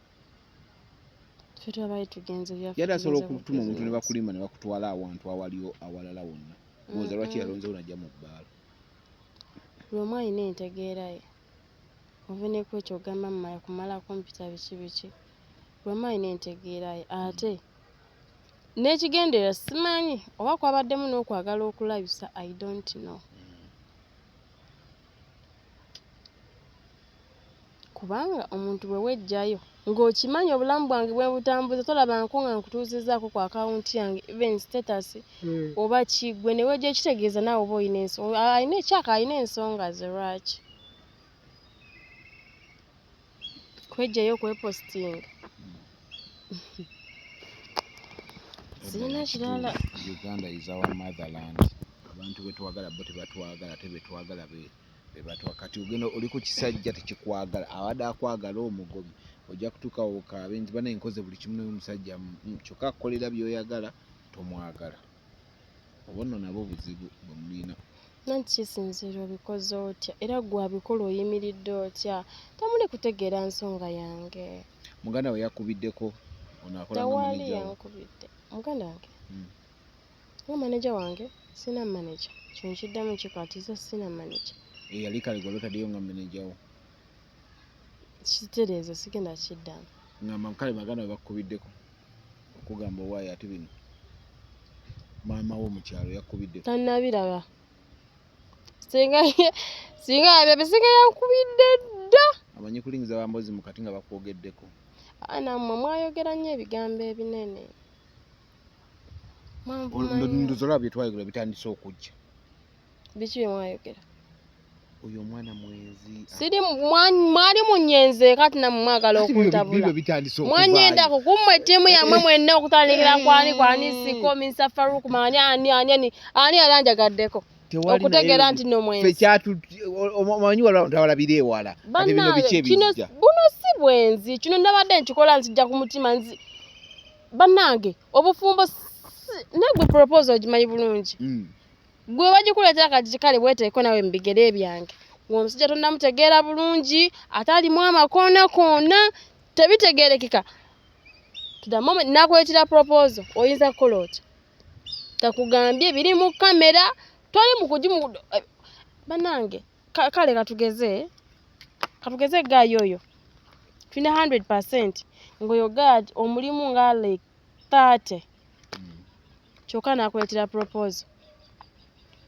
A: ffe twabaye tugenze byaffe.
B: Yali asobola
A: Tugenze ku
B: okutuma omuntu ne
A: business.
B: bakulima ne bakutwala awantu awaliyo awalala wonna. Olowooza lwaki yalonzewo najja mu bbaala?
A: Buli omu alina entegeera ye. Ove ne ku ekyo ogamba mmala kumala kumpita biki biki, buli omu alina entegeera ye. Ate n'ekigendererwa simanyi oba kwabaddemu n'okwagala okulabisa, I don't know, kubanga omuntu bwe weggyayo ng'okimanyi obulamu bwange bwe butambuza, tolaba nko nga nkutuuzizzaako ku akawunti yange, even status oba ki, gwe ne wejja, ekitegeeza naawe oba olina ensonga, alina ekyaka, alina ensonga ze lwaki kwejjayo kwepositinga. Sirina kirala.
B: Uganda is our motherland. Abantu betwagala bo tebatwagala, ate betwagala bebatwa. Kati ogenda oli ku kisajja tekikwagala, abadde akwagala omugobi, ojja kutuuka okaabe nti banaye nkoze buli kimu naye omusajja kyokka akukolera by'oyagala tomwagala. Oba nno nabo buzibu bwe mulina.
A: Nanti kisinziira obikoze otya, era gwe abikola oyimiridde otya, temuli kutegeera nsonga yange.
B: Muganda we yakubiddeko ono akola nga
A: Tewali
B: manager wo?
A: yankubidde. Muganda wange nga manager wange? Sina manager, kino kiddamu kikatiza, sina manager.
B: Eyali kale gwe otaddeyo nga manager wo.
A: Kitereeze, sigenda kiddamu.
B: Ngamba kale baganda we bakubiddeko okugamba owaayo ate bino, maama wo mu kyalo yakubiddeko?
A: Tannabiraba. Singa yabirabye, singa yankubidde dda.
B: Amanyi kulingiza bambozi mu kati nga bakwogeddeko.
A: Nammwe mwayogera nnyo ebigambo ebinene, mwanvuma nnyo.
B: Ndoza olaba bye twayogera bitandise okujja.
A: Biki bye mwayogera?
B: Oyo omwana mwenzi.
A: Siri mwali munyenze, kati nammwe mwagala
B: Ati bibyo
A: okuntabula.
B: Bibyo bitandise okuvaayo.
A: Mwanyendako kummwe ttiimu yammwe mwenna, okutandikira kwani kwani siko Mr Faruk ani ani ani ani ani yali anjagaddeko
B: Tewali.
A: okutegeera
B: Naye
A: nti no
B: ffe
A: mwenzi.
B: kyatu omanyi waliwo abantu abalabira ewala. Kati bino
A: Bannange,
B: biki
A: kino
B: ebijja?
A: Buno si bwenzi, kino nabadde nkikola nzijja ku mutima. Nzi bannange obufumbo naye gwe proposal ogimanyi bulungi. Gwe bagikuleetera kati, kale bweteeko nawe mu bigere byange, ng'omusajja tonnamutegeera bulungi, ate alimu amakoona koona tebitegeerekeka. To the moment nakuleetera proposal, oyinza kukola otya? Takugambye biri mu kamera, twali mu kugimu. Bannange, kale katugeze guy oyo tulina 100% ng'oyo guy omulimu nga like 30, kyokka nakuleetera proposal.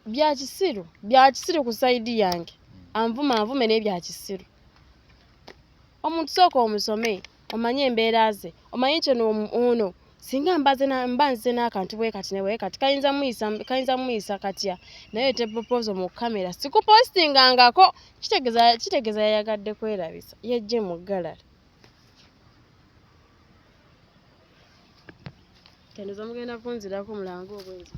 A: Bya kisiru, bya kisiru ku side yange. Anvuma anvume, naye bya kisiru. Omuntu sooka omusome, omanye embeera ze, omanye kino ono singa mbaze mba nzize n'akantu bwe kati ne bwe kati kayinza muyisa katya. Naye te proposal mu kamera sikupostingangako, kitegeeza yayagadde kwerabisa, yejje mu gallery. Kendoza mugenda kunzirako mulange obwenzi.